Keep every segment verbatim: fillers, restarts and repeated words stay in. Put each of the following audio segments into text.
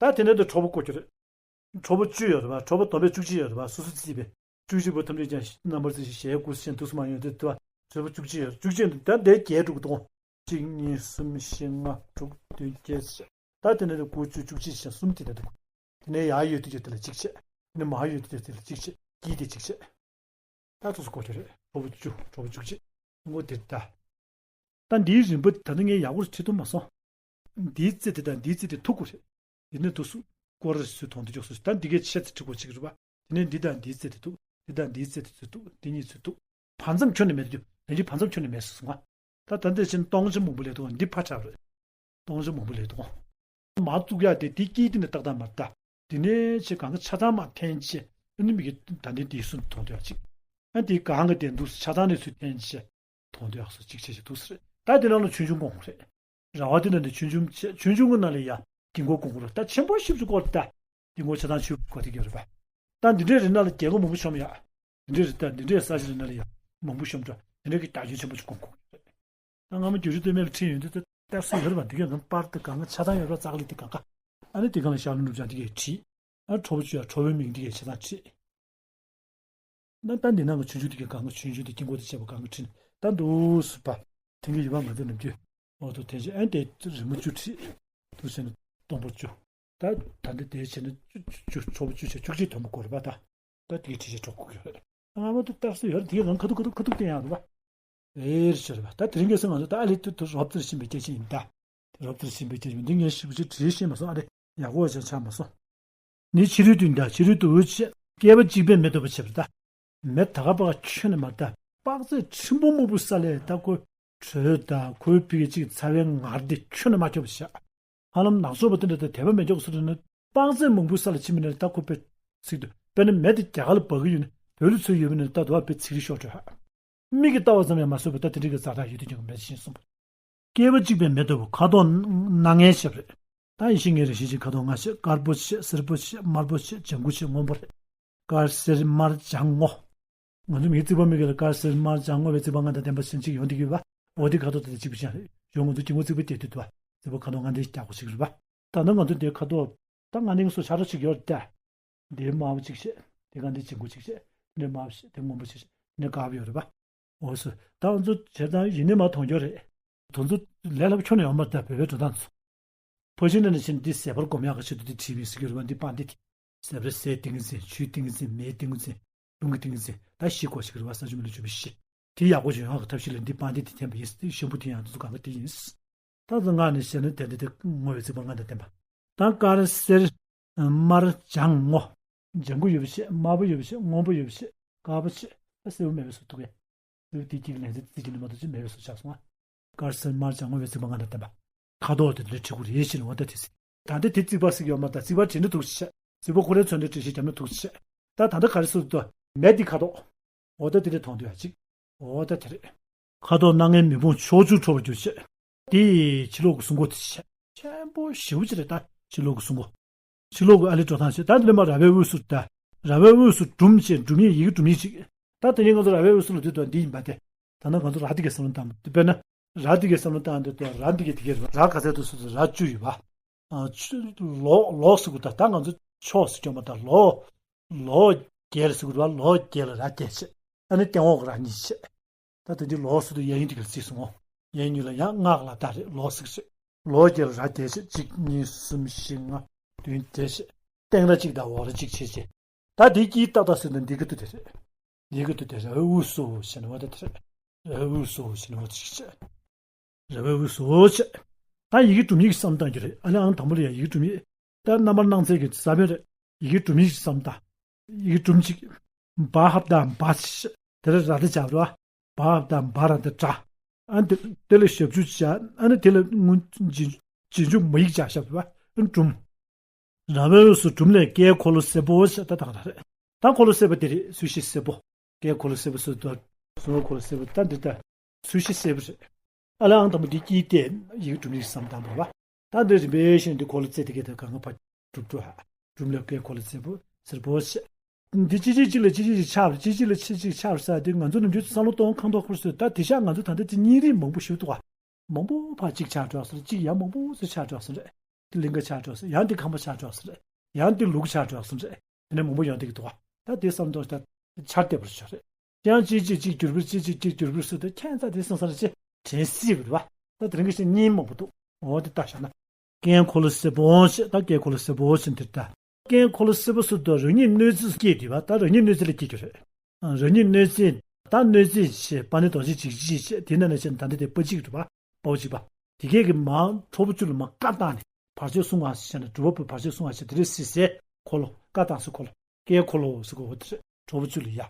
ད་དེ་ནས་དུ་ཁྲོ་བོ་བཀོད་རྒྱུ་རེད། ཁྲོ་བོ་བཅུ་ཡོད་རེད་བ། ཁྲོ་བོ་བསྡོམས་པས་བཅུ་གཅིག་ཡོད་རེད་བ། སོ་སོ་རྩིས་པས། བཅུ་གཅིག་པོ་ཐམས་ཅད་ཀྱང་རྣམ་པར་རྩིས་ཤིང་། གཞལ་ཡས་ཁུ་སིམ་ཅན་དུས་སུ་མ་ཡོང་དུས་དུ་བ། ཁྲོ་བོ་བཅུ་གཅིག་ཡོད། བཅུ་གཅིག་ད་འདས་བརྒྱད་དྲུག་གི་སྟོང་། གཅིག་གཉིས་གསུམ་བཞི་ལྔ་དྲུག་བདུན་བརྒྱད་ཅེས། ད་དེ་ནས་དུ་དགུ་བཅུ་བཅུ་གཅིག་བྱས་གསུམ་དེ་ནས་དུ། དེ་ནས་ཡར་ཡོད་དུས་ཀྱང་དེ་ལ་གཅིག་བྱས། དེ་ནས་མར་ཡོད་དུས་ཀྱང་དེ་ལ་གཅིག་བྱས། དཀྱིལ་དེ་གཅིག་བྱས། ད་ཐུགས་སུ་གོ་རྒྱུ་རེད། ཁྲོ་བོ་བཅུ། ཁྲོ་བོ་བཅུ་གཅིག་ངོ་དེ་ལྟ། ད་འདིའི་རིམ་པ་ད་ནི་ངས་ཡག་པོ་ཁྲིད་ཐུབ་མ་སོང་། འདིའི་རྩེ་དེ་དང་འདིའི་རྩེ་དེ་ཐུག་དགོས་རེད། དེ་ནས་འདུག་སུ་སྐོར་རེ་སུས་མཐོང་དུ་འཇོག་སུ། ད་འདི་གའི་ཆེ་ཚེ་ཁྲིད་དགོས་ཅིག་རེད་པ། དེ་ནས་འདི་དང་འདིའི་རྩེ་དེ་ཐུག་འདི་དང་འདིའི་རྩེ་དེ་ཚོས་ཐུག་འདི་གཉིས་ཚོས་ཐུག་བར་མཚམས་ཁྱོན་ནས་མེད་དུ། དེ་འདྲའི་བར་མཚམས་ཁྱོན་ནས་མེད་སོང་ང་། ད་ད་འདི་ཕྱིན་སྟོང་ཆ་མང་པོ་ལས་དོ། འདི་ཕ་ཆགས་རེད། སྟོང་ཆ་མང་པོ་ལས་དོ། མར་བཙུགས་ཡག་དེ་དེ་དཀྱིལ་དེ་ནས་ཏག་ཏག་མར་ལྟ། དེ་ནས་ཆེ་གང་ག་ཆ་ཚང་མར་འཐེན་ཆེ། ཨ་ནི་མིག་གིས་ད་འདི་དེའི་སུ་མཐོང་དུ་ཡག་ཅིག་ཨ་དེ་གང་ག་དེ་འདུག་ཆ་ཚང་ནས་ཚུར་འཐེན་ཆེ། མཐོང་དུ་ཡག་སུ་ཅིག་ཆེ་ཆེ་འདུག་ཟེར། ད་དེ་ནང་ལ་ཆུང་ཆུང་གོང་རེད། ར་བ་དེ་ནང་དེ་ཆུང་ཆུང་ཆེ། ཆུང་ཆུང་གི་ནང་ལ་ཡ་དཀྱིལ་འཁོར་གོང་རེད། ད་ཆེན་པོ་ཞིབ་ཏུ་བསྐོར་ད། དཀྱིལ་འཁོར་ཆ་ཚང་ཆུ་བསྐོར་དེ་ག་རེད་པ། ད་འདི་འདྲའི་རི་ནང་ལ་རྒྱལ་སྒོ་མང་པོ་ཤོམ་ཡ། འདི་འདྲའི་རི་ད་འདི་འདྲའི་ས་ཆ་རི་ནང་ལ་ཡ་མང་པོ་ཤོམ་འགྲོ། འདི་འདྲའི་གི་རྒྱ་ཆུ་ཆེན་པོ་ཅིག་གོང་གོང་རེད། ད་སྔ་མོ་བརྒྱད་ཅུ་སྟོད་སྨད་ལ་ཁྲིད་ཡོང་དུས་ད་ལྟ་སུ་ཡོད་རེད་པ། འདི་གའི་ནང་པར་དེ་གང་ག་ཆ་ཚང་ཡོད་ར། ཙག་ལི་དེ་གང་ག་ཨ་ནི་དེ་གང་ལ་ཤར་ལུང་ནུབ་བྱང་དེ་གའི་ཁྲིད། ཨ་ཁྲོ་བོ་བཅུ་ཡ་ཁྲོ་བོའི་མིང་དེ་གའི་ཆ་ཚང་ཁྲིད། ན་ད་འདི་ནང་གི་ཆུང་ཆུང་དེ་གའི་གང་ག་ཆུང་ཆུང་དེ་དཀྱིལ་འཁོར་དེ་བྱས་པ་གང་ག་ཁྲིད་ནས་ད་འདུག་སུ་པ། དེང་གི་ཡུལ་པ་ང་ཚོ་ནམ་རྒྱུན་འོ་དོ་དེ་བཞིན་ཨན་དེ་རི་མོ་བཅུ་ཁྲིད། འདུག་ཟེར་ནས་སྟོང་པོ་བཅུ། ད་ད་འདི་དེ་བྱས་ནས་བཅུ་བཅུ་བཅུ་ཁྲོ་བོ་བཅུ་བྱས་བཅུ་གཅིག་དོན་པོ་སྐོར་རེད་པ། ད་ད་དེ་གའི་ཁྲིད་བྱས་གྲོགས་ཁུག་ཡོད་རེད། ང་མ་ཏུ་རྟགས་སུ་ཡོད་རེད། དེ་གའི་གང་ཁ་ཐུག་ཁ་ཐུག་ཁ་ཐུག་བསྟན་ཡག་རེད་པ། ཨེ་རེད་ཤོད་རེད་པ། ད་དེ་རིང་ཁ་སང་ང་ཚོ་ད་ཨ་ལི་ཏུ་ཏུ་རོབ་ཙེར་ཕྱིན་པའི་སྐད་ཆ་ཡིན་ད། རོབ་ཙེར་ཕྱིན་པའི་སྐད་ཆ་ཡིན། འདི་ངས་ཞིབ་ཅིག་བྲིས་ཤེས་མ་སོང་། ཨ་རེ་ཡག་པོ་ཅང་ཆགས་མ་སོང་། ནི་ཕྱི་རོལ་དུ་ཡིན་ད། ཕྱི་རོལ་དུ་འོད་ཆེ། བསྐལ་པ་གཅིག་པས་མེ་ཐོབ་པ་བྱེད་པར་ད། མེ་ད་ག་པ་ཁྱོན་ནས་མ་ད། དཔག་ཚད་ཕྲན་བུ་སྨུག་པོའི་ས་ལས་ད་ཁོ་དྲོད་ད་ཁོའི་ཕི་གི་གཅིག་ཚ་བའི་ངར་དེ་ཁྱོན་ནས་མ་ཁྱོབ་བྱ། ཧ་ལམ་ནག་ཚོགས་པ་དེ་འདྲ་དང་དད་པ་མེད་མགྱོགས་སུ་རེད་ན། དཔག་ཚད་མང་པོའི་ས་ལ་ཕྱིན་པ་ན་ད་ཁོ་དཔེ་ཚིག་ཏུ་དཔེར་ན་མེ་དེ་རྒྱ་གར་ལ་འབར་གི་ཡོད་ན་བོད་ལ་ཚུར་ཡོད་པ་ན་ད་དུ་བ་དཔེ་ཚིག་རིགས་ཤོར་འགྲོ་ཧ། མིག་གིས་ལྟ་བ་ཙམ་ཡང་མ་བཟོད་པ་ད་དེ་འདྲའི་གི་ཛ་དྲག་ཡོད་དུས་ཀྱང་མེད་ཅེས་གསུངས། བསྐལ་པ་གཅིག་པའི་མེ་ཐོབ་པ་ཁ་དོག་སྣ་ལྔའི་ཞབས་རེད། ད་ཡིད་བཞིན་ངེས་རེ་ཞིག་ཅིག་ཁ་དོག་ལྔ་ཞེས། དཀར་པོ་ཞེས། སེར་པོ་ཞེས། དམར་པོ་ཞེས། ལྗང་གུ་ཞེས། སྔོན་པོ་རེད། དཀར་སེར་དམར་ལྗང་སྔོ། ང་ཚོ་མིའི་རྩིག་པ་མིག་གི་ལ་དཀར་སེར་དམར་ལྗང་སྔོ་བའི་རྩིག་པ་ལྔ་དང་ལྡན་པ་ཞིག་ཅིག་ཡོང་བསྡད་ཀྱི་ཡོད་པ། འོ་དེ་ཁ་དོག་དེ་དང་གཅིག་པ་ཞིག་རེད། ཡང་ང་ཚོ་དཀྱིལ་འཁོར་རྩིག་པ་བལྟས་དུས་དུ་བ། རྩིག་པ་ཁ་དོག་ལྔ་ལྡན་ཞིག་རྒྱག་དགོས་ཞིག་རེད་པ། ད་ནི་ང་ཚོ་འདིའི་ཁ་དོག་ད་ལྔ་ལྡན་སོ་ཆ་རོགས་ཅིག་ཡོད་རེད་ད། འདིའི་དམར་པོ་གཅིག་བྱས། འདི་ག་འདི་ལྗང་གུ་གཅིག་བྱས། འདི་དམར་པོ་བྱས། འདི་སྔོན་པོ་གཅིག་བྱས། འདི་དཀར་པོ་ཡོད་རེད་པ། འོ་སོ། ད་ང་ཚོ་བྱས་ཙང་ཡིན་ནི་མ་མཐོང་རྒྱུ་རེད། དེ་ཚོ་ལས་སླ་པོ་ཁྱོན་ནས་ཡོད་མ་རེད་ད། བོད་པའི་འགྲོ་སྟངས་ཚོ། ཕོ་ཆེན་ནང་ནས་ཕྱིན་འདི་ཟད་པར་སྒོམ་ཡག་གི་ཆེད་དུ་འདི་བྲིས་པའི་ཟེར་གྱི་རེད་པ། འདི་པང་འདི་དེ། ཟད་པར་ཟས་ཏིང་ངེ་འཛིན། ཆུའི་ཏིང་ངེ་འཛིན། མེའི་ཏིང་ངེ་འཛིན། རླུང་གི་ཏིང་ངེ་འཛིན། ད་བཞི་དགོས་ཤིག་རེད་པ། ས་ཆུ་མེ་རླུང་ཆུ་བའི་བཞི། དེ་ཡག་པོ་བྱུང་ཡག་གི་ཐབས་ཤེས་ལ་འདི་པང་འདི་དེ་འཐེན་པ་ཡིན། ཤམ་བུ་འཐེན་ཡག་འདི་ཚོ་གང་ག་དེ་ཡིན། ད་ཚོ་སྔགས་ནས་བཤད་ན་དེ་འདི་དེ་བསྔོ་བའི་རྩིག་པ་ལྔ་དང་ལྡན་པ། ད་དཀར་སེར་དམར་ལྗང་སྔོ། ལྗང་གུ་ཡོད་པ་བྱས། དམར་པོ་ཡོད་པ་བྱས། སྔོན་པོ་ཡོད་པ་བྱས། དཀར་པོ་བྱས། ད་སེར་པོ་མེད་པའི་བཟོ་ཐུབ་ཡ། སེར་པོ་དེ་གཅིག་ལན་ཚྭ་རྩི་གཅིག་ནི་མ་གཏོགས་ཅི་མེད་པའི་བཟོ་ཆགས་སོང་ང་། དཀར་སེར་དམར་ལྗང་སྔོ་བའི་རྩིག་པ་ལྔ་དང་ལྡན་པ། ཁ་དོག་དེ་འདྲ་བྲི་དགོས་རེད་ཟེར་ནས་འོ་ད་དེ་ཟེར། ད་ལྟ་དེ་རྩིག་པ་ཟེར་གྱི་ཡོད་མ་རེད། ད་རྩིག་པ་བྲིས་ན་འདུག་ཟེར། རྩིག་པ་ཁོ་རའི་མཚོན་དོན་འགྲེལ་བཤད་བརྒྱབ་ན་འདུག་ཟེར། ད་ད་ལྟ་ག་རེ་ཟེར་འདུག་མེ་འདི་ཁ་དོག་འོ་ད་དེ་འདྲ་མཐོང་འདུག་ཡ་གཅིག་འོ་ད་དེ་རེད། ཁ་དོག་སྣ་ལྔའི་མེ་དཔུང་ཕྱོགས་བཅུར་འཕྲོ་བར་གྱུར་ཅིག་དེ་ཕྱི་ལོགས་ཀྱི་སྲུང་འཁོར་དེ་ཆེ། ཆེན་པོ་ཞེ་པོ་ཅིག་རེད་ད། ཕྱི་ལོགས་ཀྱི་སྲུང་འཁོར། ཕྱི་ལོགས་ཀྱི་ཨ་ལི་འགྲོ་སྟངས་ཤིག་ད་འདི་ལས་མར་ར་བའི་དབུས་སུ་ད། ར་བའི་དབུས་སུ་སྒྲུང་ཅེས་སྒྲུང་ཡིག་ཡི་གེ་སྒྲུང་ཡིག་ཅིག་ད་དེ་རིང་ང་ཚོ་ར་བའི་དབུས་སུ་ལ་འདི་དང་འདི་ཡིན་པ་སྟེ། ད་ནི་ང་ཚོ་ར་འདི་གའི་བསམ་བློ་བཏང་བ་དཔེར་ན། ར་འདི་གའི་བསམ་བློ་བཏང་དུས་ད་ར་འདི་གའི་དེ་གའི་ར་ག་ཚད་དུ་སུ་དུ་ར་བཅུ་ཡོད་པ། ཨ་ཆུ་ལོག་ལོག་ཟེར་དགོས་ད། ད་ང་ཚོ་ཕྱོགས་ཟེར་གྱི་མ་ད་ལོག་ལོག་བརྒྱད་ལ་ཟེར་དགོས་པ། ལོག་བརྒྱད་ལ་ར་བརྒྱད་བྱས། ཨ་ནི་སྟེང་འོག་གི་ར་གཉིས་བྱས། ད་དེ་འདི་ལོག་ཟེར་དུས་གཡས་གཡོན་དེ་ག་ལ་བརྩིས་སོང་ངོ་། གཡས་གཡོན་ལ་ཡང་སྔགས་ལ་ད་རེད། ལོག་ཟེར་གྱི་རེད། ལོག་བརྒྱད་ལ་ར་བརྒྱད་བྱས། གཅིག་གཉིས་གསུམ་བཞི་ལྔ་བདུན་བརྒྱད་བྱས། སྟེང་ར་གཅིག་དང་འོག་ར་གཅིག་བྱས་བྱས། ད་དེའི་དཀྱིལ་ཏག་ཏག་ཟེར་ན་འདི་ག་དུ་དེ་རེད། འདི་ག་དུ་དེ་ར་བའི་དབུས་སུ་ཞེས་ནས་འོ་དེ་དེ་རེད། ར་བའི་དབུས་སུ་ཞེས་ནས་འོ་དེ་ཞིག་བྱས། ར་བའི་དབུས་སུ་བྱས། ད་ཡི་གེ་སྒྲུང་ཡིག་བསམ་བཏང་རྒྱུ་རེད། ཨ་ལས་ཨང་དང་པོ་ལ་ཡང་ཡི་གེ་སྒྲུང་ཡིག་ད་རྣམ་པར་སྣང་མཛད་ཀྱི་ས་བོན་རེད། ཡི་གེ་སྒྲུང་ཡིག་བསམ་བཏང་། ཡི་གེ་སྒྲུང་གཅིག་བ་ཧབ་དང་བ་ཞེས། དེ་ལ་ར་དེ་བྱ་བ་རེད་བ། བ་ཧབ་དང་བ་ར་དེ་སྒྲ། ཨ་ནི་དེ་ལ་ཞབས་ཀྱུ་བྱ། ཨ་ནི་དེ་ལ་སྔོན་རྗེས་རྗེས་འཇུག་མ་ཡིག་བྱ་ཞབས་རེད་བ། ཨ་ནི་སྒྲུང་། ར་བའི་དབུས་སུ་སྒྲུང་ལས་སྐད་འཁོར་ལོ་སེར་པོ་ཞེས་ད་དང་ར་རེད། ད་འཁོར་ལོ་སེར་པོ་དེ་རེད། ཚུལ་བཞི་སེར་པོ། སྐད་འཁོར་ལོ་སེར་པོ་སུ་དོ། གཟུགས་འཁོར་ལོ་སེར་པོ་ད་འདི་ལྟ། ཚུལ་བཞི་སེར་པོ་རེད། ཨ་ལས་ཨང་དང་པོ་འདི་དཀྱིལ་ཏེ་ཡིག་སྒྲུང་ཡིག་བསམ་བཏང་བ་རེད་བ། ད་འདི་རིམ་པས་བཞིན་འདི་འཁོར་ལོ་རྩེ་དེ་གའི་དེ་གང་ག་ཕ་གྲུབ་འགྲོ་ཧ། སྒྲུང་ལས་སྐད་འཁོར་ལོ་སེར་པོ་སེར་པོ་ཞེས། འདི་གཅིག་གཅིག་གཅིག་ལ་གཅིག་གཅིག་གཅིག་ཆགས་པ་རེད། གཅིག་གཅིག་ལ་གཅིག་གཅིག་ཆགས་པ་རེད་ཟེར་དེ་ང་ཚོ་ནམ་རྒྱུན་བསམ་བློ་གཏོང་ཁང་ཐོག་ཁུར་སོས་ད་དེ་ཤག་ང་ཚོ་ད་ལྟ་དེ་གཉིས་རིགས་མང་པོ་ཞིག་འདུག་བ། མང་པོ་ཕ་གཅིག་ཆགས་འགྲོ་སོང་རེད། གཅིག་ཡང་མང་པོ་ཚོ་ཆགས་འགྲོ་སོང་རེད། དེ་གླིང་ག་ཆགས་འགྲོ་ཟེར། ཡང་དེ་ཁམས་པ་ཆགས་འགྲོ་ཟེར། ཡང་དེ་ལུག་ཆགས་འགྲོ་ཟེར། དེ་ནས་མང་པོ་ཡོང་བསྡད་ཀྱི་འདུག་བ། ད་དེ་བསམ་དོན་ད་ཆར་འདེབས་པར་བྱ་རེད། ཡང་གཅིག་གཅིག་གཅིག་འགྱུར་བུར་གཅིག་གཅིག་གཅིག་འགྱུར་བུར་སུ་དེ་ཁྱད་མཚར་དེ་སེང་སར་ཅེ་དྲན་སྲིད་པ་རེད་བ། ད་དེ་རིང་གི་ཞིག་གཉིས་མང་པོ་འདུག་འོ་དེ་ལྟ་བཞག་ན། ཀན་འཁོར་ལོ་སེར་པོ་ཞེས་ད་ཀན་འཁོར་ལོ་སེར་པོ་ཞེས་འདིར་ད། ཀན་འཁོར་ལོ་སེར་པོ་སུ་དུ་རང་ཉིད་གནོད་འཚེ་སྐྱེས་དུས་བ། ད་རང་ཉིད་གནོད་འཚེ་ལ་སྐྱེས་ཀྱི་རེད། རང་ཉིད་གནོད་འཚེ། ད་གནོད་འཚེ་ཞེས་པ་ནི་དོ་ཞིག་ཅིག་ཅིག་ཅེས་དེ་ན་ནས་ཞེས་ད་འདི་དེ་པ་གཅིག་རེད་བ། པའོ་གཅིག་པ། དེ་གས་ཀྱི་མ་ཁྲོ་བོ་བཅུ་ལ་མ་བཀའ་བཏང་ནས་བར་ཆད་སྲུང་བ་ཞེས་ནས་སྒྲུབ་པ་པོས་བར་ཆད་སྲུང་བ་ཞེས་དེ་རེ་སྲིད་སའི་འཁོར་ལོ་བཀའ་བཏང་སའི་འཁོར་ལོ་ཀའི་འཁོར་ལོ་ཟེར་གོ་འོ་དེ་རེད། ཁྲོ་བོ་བཅུ་ལ་ཡ།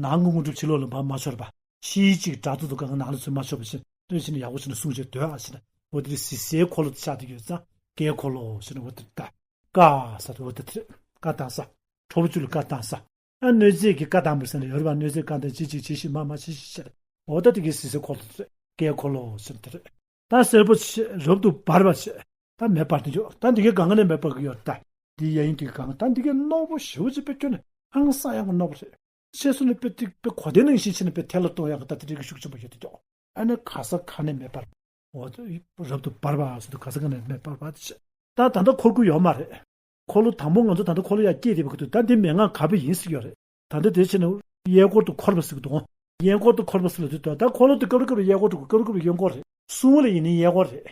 ནང་དངོས་དངོས་གྲུབ་ཕྱི་ལོགས་ལ་འབབ་མ་ཆོར་བ། ཕྱིའི་གཅིག་དྲག་ཏུ་འདུག་གང་ནང་ལ་ཚུད་མ་ཆོག་པ་ཞིག་ལྟོས་ཕྱིན་ནས་ཡག་པོ་བྱས་ནས་སྲུང་བྱས་སྡོད་ཨ་ཞེས་ནས་འོ་དེ་རེ་སྲིད་སའི་འཁོར་ལོ་དེ་ཆགས་དེ་ཡོད་ཙང་ཀའི་འཁོར་ལོ་ཞེས་ནས་འོ་དེ་ལྟ། བཀའ་ཟེར་དུས་འོ་དེ་དེ་རེད། བཀའ་བཏང་ས། ཁྲོ་བོ་བཅུ་ལ་བཀའ་བཏང་ས། ཨ་གནོད་འཚེ་གི་བཀའ་བཏང་བར་ཟེར་ནས་ཡོད་རེད་པ། གནོད་འཚེ་བཀའ་བཏང་ཅི་ཅིག་ཅི་ཞིག་མ་མ་ཅི་ཞིག་ཟེར། འོ་ད་དེ་གའི་སྲིད་སའི་འཁོར་ལོ་དེ་རེད། ཀའི་འཁོར་ལོ་ཟེར་དེ་རེད། ད་སེར་པོ་ཆེ་རབ་ཏུ་འབར་བ་ཆེ། ད་མེ་འབར་དེ་འཇོག་ད་འདི་གའི་གང་ནས་མེ་འབར་གི་ཡོད་ད། འདི་ཡ་ཡིན་དེ་གི་གང་ད་འདི་གའི་རྣོ་པོ་ཞེ་པོ་ཅིག་པེ་ཁྱོན་ནས་ཧང་སང་ཡག་གི་རྣོ་པོ་རེད། ཆེ་སོ་ནས་པེ་ཏིག་པེ་གོ་དེ་ནང་བཞིན་ཕྱིན་ནས་པེ་ཐལ་ལ་གཏོང་ཡག་གི་ད་དེ་འདྲའི་གི་ཤུགས་ཆེན་པོ་ཡོད་དེ་འཇོག་ཨ་ནི་ག་ས་ག་ནས་མེ་འབར། འོ་ད་རབ་ཏུ་འབར་བ་ཟེར་དུས་ག་ས་ག་ནས་མེ་འབར་བ་དེ་བྱས། ད་ད་ལྟ་འཁོར་དགོས་ཡོད་མ་རེད། འཁོར་ལོ་དང་པོ་ང་ཚོ་ད་ལྟ་འཁོར་ལོ་ཡར་སྐྱེས་བསྡད་པ་གི་དུས་ད་འདི་མན་ངག་ག་པ་ཡིན་ཟེར་གྱི་ཡོད་རེད། ད་ལྟ་དེ་བྱས་ནས་གཡས་སྐོར་དུ་འཁོར་བ་ཟེར་གྱི་འདུག་གཡས་སྐོར་དུ་འཁོར་བ་ཟེར་ལ་དུས་ད་ད་འཁོར་ལོ་དེ་སྐབས་རེ་སྐབས་རེ་གཡས་སྐོར་དུ་སྐབས་རེ་སྐབས་རེ་གཡོན་སྐོར་རེད། སྲུང་བ་ལ་ཡིན་ནའི་གཡས་སྐོར་རེད།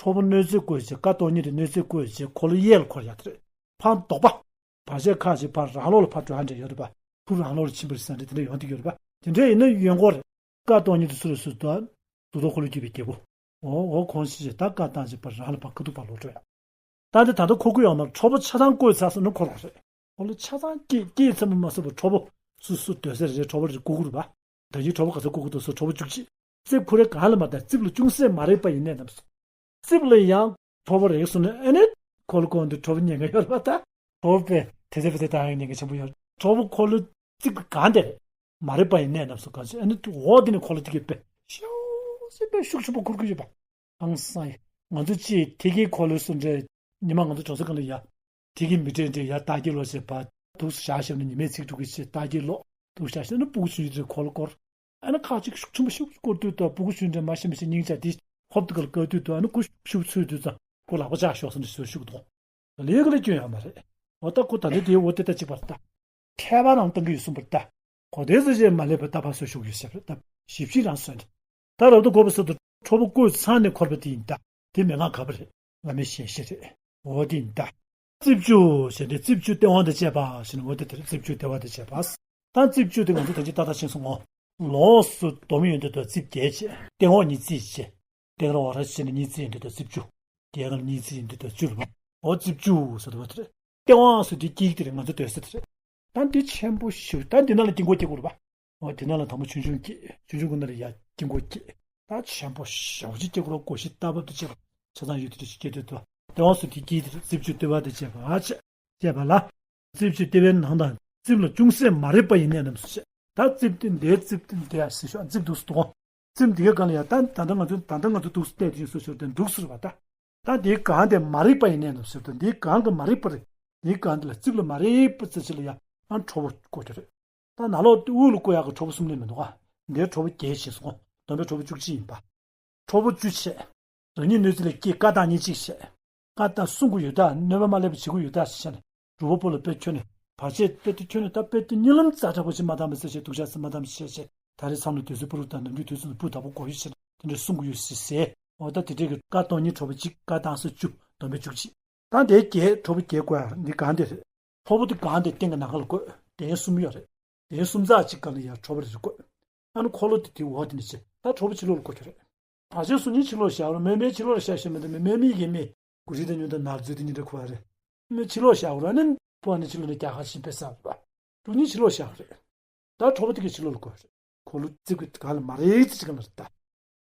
ཁྲོ་བོ་གནོད་འཚེ་བཀོད་བྱས་བཀའ་གཏོང་ཉིད་དུ་གནོད་འཚེ་བཀོད་བྱས་འཁོར་ལོ་གཡས་ལ་འཁོར་ཡག་དེ་རེད། ཕར་ལྡོག་པ། བར་ཆད་ཁ་ཅིག་ཕར་རང་ལོགས་ལ་ཕར་འགྲོ་ཡག་འདྲ་ཡོད་རེད་པ། ཕུ་རང་ལོགས་ལ་ཕྱིན་པ་རེད་ཟེར་འདྲ་དེ་འདྲ་ཡོང་གི་ཡོད་རེད་པ། དེ་འདྲ་ཡིན་ན་གཡོན་སྐོར་རེད། བཀའ་གཏོང་ཉིད་དུ་སུ་ལ་སུ་དོ། དུ་དོ་འཁོར་ལོས་སྒྱུར་བའི་རྒྱལ་པོ། འོ་འོ་ཁོང་ཤི་ཞེས་ད་བཀའ་བཏང་ཞེས་པར་རང་ལ་བར་ཁ་ཐུག་པ་ལོག་འགྲོ་ཡ། ད་འདི་ད་ལྟ་འཁོར་དགོས་ཡོད་མ་རེད། ཁྲོ་བོ་ཆ་ཚང་བཀོད་ཚར་སོང་ན་འཁོར་དགོས་རེད། འཁོར་ལོ་ཆ་ཚང་སྐྱེས་སྐྱེས་ཚེམ་པ་མ་སོང་བར་ཁྲོ་བོ་སུ་སུ་སྡོད་ས་རེད། ཁྲོ་བོ་རེ་བཀུག་གི་རེད་པ། ད་ཡིན་ཁྲོ་བོ་ག་ཚོད་བཀུག་གི་འདུག་སོ་ཁྲོ་བོ་བཅུ་གཅིག་རྩིབས་ཁོ་རེ་གང་ལ་མ་ལྟ་རྩིབས་ལ་ཅུང་ཟད་མ་རེག་པ་ཡིན་ནའི་རྣམས་སོ། རྩིབས་ལ་ཡང་ཁྲོ་བོ་རེག་སོང་ན་ཨེ་ནི་འཁོར་ལོ་སྐོར་འདི་ཁྲོ་བོ་ཉེན་ཁ་ཡོད་རེད་པ་ད། ཁྲོ་བོ་པས་དེ་ཚེ་བེ་དེ་ད་ཡང་ཉེན་ཁ་ཆེན་པོ་ཡོད་རེད། ཁྲོ་བོ་འཁོར་ལོ་རྩིབས་ཀྱི་གང་དེ་རེད། མ་རེག་པ་ཡིན་ནའི་རྣམས་སོ་གང་ཞིག་ཨ་ནི་འོ་དེ་ནི་འཁོར་ལོ་དེ་གས་པས་ཤོག་ཟེར་པས་ཤུགས་ཆེན་པོ་འཁོར་གྱི་ཡོད་པ། ཧང་སང་ཡིན། ང་ཚོ་ཅིས་དེ་གའི་འཁོར་ལོ་སུ་འདྲ། ཉི་མ་ང་ཚོ་གྲོང་གསེབ་གང་ལ་ཡ། དེ་གའི་མི་གྲལ་འདྲ་ཡ་ལྟ་གི་ལོ་ཞེས་པ། འདུག་སེ་བཞག་ཞབས་ནས་ཉི་མའི་ཚིག་འཁྲུག་གི་ཞེས་ལྟ་གི་ལོ། འདུག་སེ་བཞག་ཞབས་ནས་སྤུ་གུ་ཆུང་ཆུང་འཁོར་ལོ་བསྐོར། ཨ་ནི་ཁ་ཅིག་ཤུགས་ཆེན་པོ་ཤུགས་བསྐོར་དུས་ད་སྤུ་གུ་ཆུང་འདྲ་མ་ཤེས་མི་ཤེས་སྙིང་རྗེ་དེ་ཧོབ་ཏེ་ག་ལ་བཀག་དུས་ད་ཨ་ནི་ཁུ་ཤུགས་ཚུད་དུས་ཙང་ཁོ་ལག་པ་བཅག་ཤོག་ཟེར་ནས་ཞུ་ཞུ་གི་འདུག་ལས་ཀ་ལས་སྐྱོན་ཡོད་མ་རེད། འོ་ད་ཁོ་ད་ལྟའི་དེའི་འོ་དེ་ལྟ་གཅིག་པར་ལྟ། ཐལ་བ་རང་བཏང་གི་ཡོད་གསུངས་པར་ལྟ། གོ་དེ་ཚོ་ཞེས་མ་ལས་པའི་ལྟ་བ་སོགས་ཤོག་ཡོད་ཟེར་བར་ལྟ། ཞིབ་ཞིབ་རང་སོན་ཏེ། ད་རབ་ཏུ་བཀོད་པ་སོགས་དུ་ཁྲོ་བོ་བཀོད་ཚང་ནས་འཁོར་བ་དེ་ཡིན་ལྟ། དེ་མན་ངག་ག་པ་རེད། བླ་མའི་ཞལ་བཞེས་རེད། འོ་དེ་ཡིན་ལྟ། རྩིབས་བཅུ་ཞེས་ཏེ་རྩིབས་བཅུ་སྟེས་དབང་དང་བཅས་པ་ཞེས་ནས་འོ་དེ་དེར་རྩིབས་བཅུ་སྟེ་བ་དང་བཅས་པ། ད་རྩིབས་བཅུ་དེ་ང་ཚོ་ད་ཅི་ཏག་ཏག་ཤེས་སོང་ངོ་། ལོགས་སུ་སྡོམ་ཡོད་འདི་དང་རྩིབས་བརྒྱད་བྱས། སྟེས་དབང་ཉིས་རྩིས་བྱས། སྟེང་ར་བ་ར་ཕྱེ་ནས་གཉིས་རྩིས་ཡིན་དུས་དང་རྩིབས་བཅུ། རྒྱལ་ཁབ་གཉིས་རྩིས་ཡིན་དུས་དང་བཅུ་ལ་བ། འོ་རྩིབས་བཅུ་ཟེར་དུ་བ་དེ་རེད། སྟེས་དབང་ཟེར་དུས་དཀྱིལ་དེ་རེད། ང་ཚོ་སྡོད་ས་དེ་རེད། ད་འདི་ཆེན་པོ་ཞིག་ད་འདི་ནང་ལ་དཀྱིལ་འཁོར་སྐྱེ་དགོས་རེད་པ། འོ་འདི་ནང་ལ་དང་པོ་ཆུང་ཆུང་སྐྱེ། ཆུང་ཆུང་གི་ནང་ལ་ཡ་དཀྱིལ་འཁོར་སྐྱེ། ད་ཆེན་པོ་ཞེ་པོ་ཅིག་སྐྱེ་དགོས་རེད། སྒོ་བཞི་ལྟ་བབ་ཏུ་བྱས་པ་ཆ་ཚང་ཡོད་དེ་རེ་ཞིག་སྐྱེ་དུས་དུ་སྟེས་དབང་ཟེར་དུས་དཀྱིལ་དེ་རེད། རྩིབས་བཅུ་ལྟེ་བ་དང་བཅས་པ་བྱས། བཅས་པ་ལ། རྩིབས་བཅུ་ལྟེ་བའི་ནང་དང་རྩིབས་ལ་ཅུང་ཟད་མ་རེག་པ་ཡིན་ནའི་རྣམས་སུ་བཤད། ད་རྩིབས་དེ་འདིའི་རྩིབས་དེ་འདིའི་ཟེར་ཤོག་རྩིབས་འདུག་སེ་འདུག་རྩིབས་འདི་གའི་སྒང་ལ་ཡང་ད་ད་ལྟ་ང་ཚོ་ད་ལྟ་ང་ཚོ་འདུག་སེ་བལྟས་དུས་སུ་ཤོར་ཏེ་འདུག་ཟེར་བ་ད། ད་འདིའི་སྒང་དེ་མ་རེག་པ་ཡིན་ནའི་རྣམས་སུ་ད་འདིའི་སྒང་གི་མ་རེག་པ་རེད། འདིའི་སྒང་འདི་ལ་རྩིབས་ལ་མ་རེག་པ་ཙམ་ཞིག་ལ་ཡང་ཨ་ཁྲོ་བོ་བཀོད་ཀྱི་རེད། ད་ནང་ལོགས་དབུས་ལ་བཀོད་ཡག་གི་ཁྲོ་བོ་གསུམ་ལས་མི་འདུག་ག་འདིའི་ཁྲོ་བོ་བརྒྱད་བྱས་སོང་། སྡོམ་པའི་ཁྲོ་བོ་བཅུ་གཅིག་ཡིན་པ། ཁྲོ་བོ་བཅུ་བྱས། རང་ཉིད་གནོད་འཚེ་ལ་སྐྱེས། བཀའ་བཏང་ཉིད་གཅིག་བྱས། བཀའ་བཏང་སྲུང་དགོས་ཡོད་ད། གནོད་པ་མ་ལེགས་པ་བྱེད་དགོས་ཡོད་ད་ཟེར་བྱས་ནས་སྒྲུབ་པ་པོ་ལ་དཔེ་ཁྱོན་ནས་བར་ཆད་དཔེ་དེ་ཁྱོན་ནས་ད་དཔེ་དེ་གཉིད་ལམ་ཛ་དྲག་པོ་ཞིག་མ་བཏང་བ་ཟེར་བྱས་སྡུག་ཅག་ཟེར་མ་བཏང་བ་ཟེར་བྱས་ད་རེས་མཚམས་ལ་དུས་ཚོད་སྤུ་རུ་དང་ནམ་རྒྱུན་དུས་ཚོད་ལ་སྤུ་དག་པོ་དགོས་ཡོད་ཟེར་དེ་འདྲ་སྲུང་དགོས་ཡོད་ཟེར་ཟེར། འོ་ད་དེ་འདྲའི་གི་བཀའ་གཏོང་ཉིད་ཁྲོ་བོ་གཅིག་བཀའ་བཏང་ས་བཅུ་སྡོམ་པའི་བཅུ་གཅིག་ད་དེ་བརྒྱད་ཁྲོ་བོ་བརྒྱད་བཀོད་ཡག་འདི་གང་དེ་རེད། ཁྲོ་བོ་དེ་གང་དེ་སྟེང་གི་ནམ་མཁའ་ལ་བཀོད། གདན་གསུམ་ཡོད་རེད། གདན་གསུམ་ཚར་གཅིག་སྒང་ལ་ཡང་ཁྲོ་བོ་རེ་རེ་བཀོད། ཨ་ནི་འཁོར་ལོ་དེ་དེའི་འོག་དེ་ནས་བྱས་ད་ཁྲོ་བོ་ཕྱི་ལོགས་ལ་བཀོད་ཀྱི་རེད། བར་ཆད་སྲུང་ཉིད་ཕྱི་ལོགས་བཞག་རོགས། མེ་མེ་ཕྱི་ལོགས་ལ་བཞག་ཞེས་མི་འདུག་མེ་མེ་མི་གི་མེ་གུ་རི་དང་ཉུང་དང་ནར་རྫུས་དེ་གཉིས་འདྲ་ཁུ་བ་རེད། མེ་ཕྱི་ལོགས་བཞག་རོགས། ཨ་ནི་ཕུ་བ་ནི་ཕྱི་ལོགས་ནས་རྒྱ་གར་ཞིག་པེ་ས་རེད་པ། དྲུག་གཉིས་ཕྱི་ལོགས་བཞག་རེད། ད་ཁྲོ་བོ་དེ་གའི་ཕྱི་ལོགས་ལ་བཀོད་རེད། འཁོར་ལོ་རྩིབས་ཀྱི་གང་ལ་མ་རེག་ཅིག་གང་ལ་རེད་ད།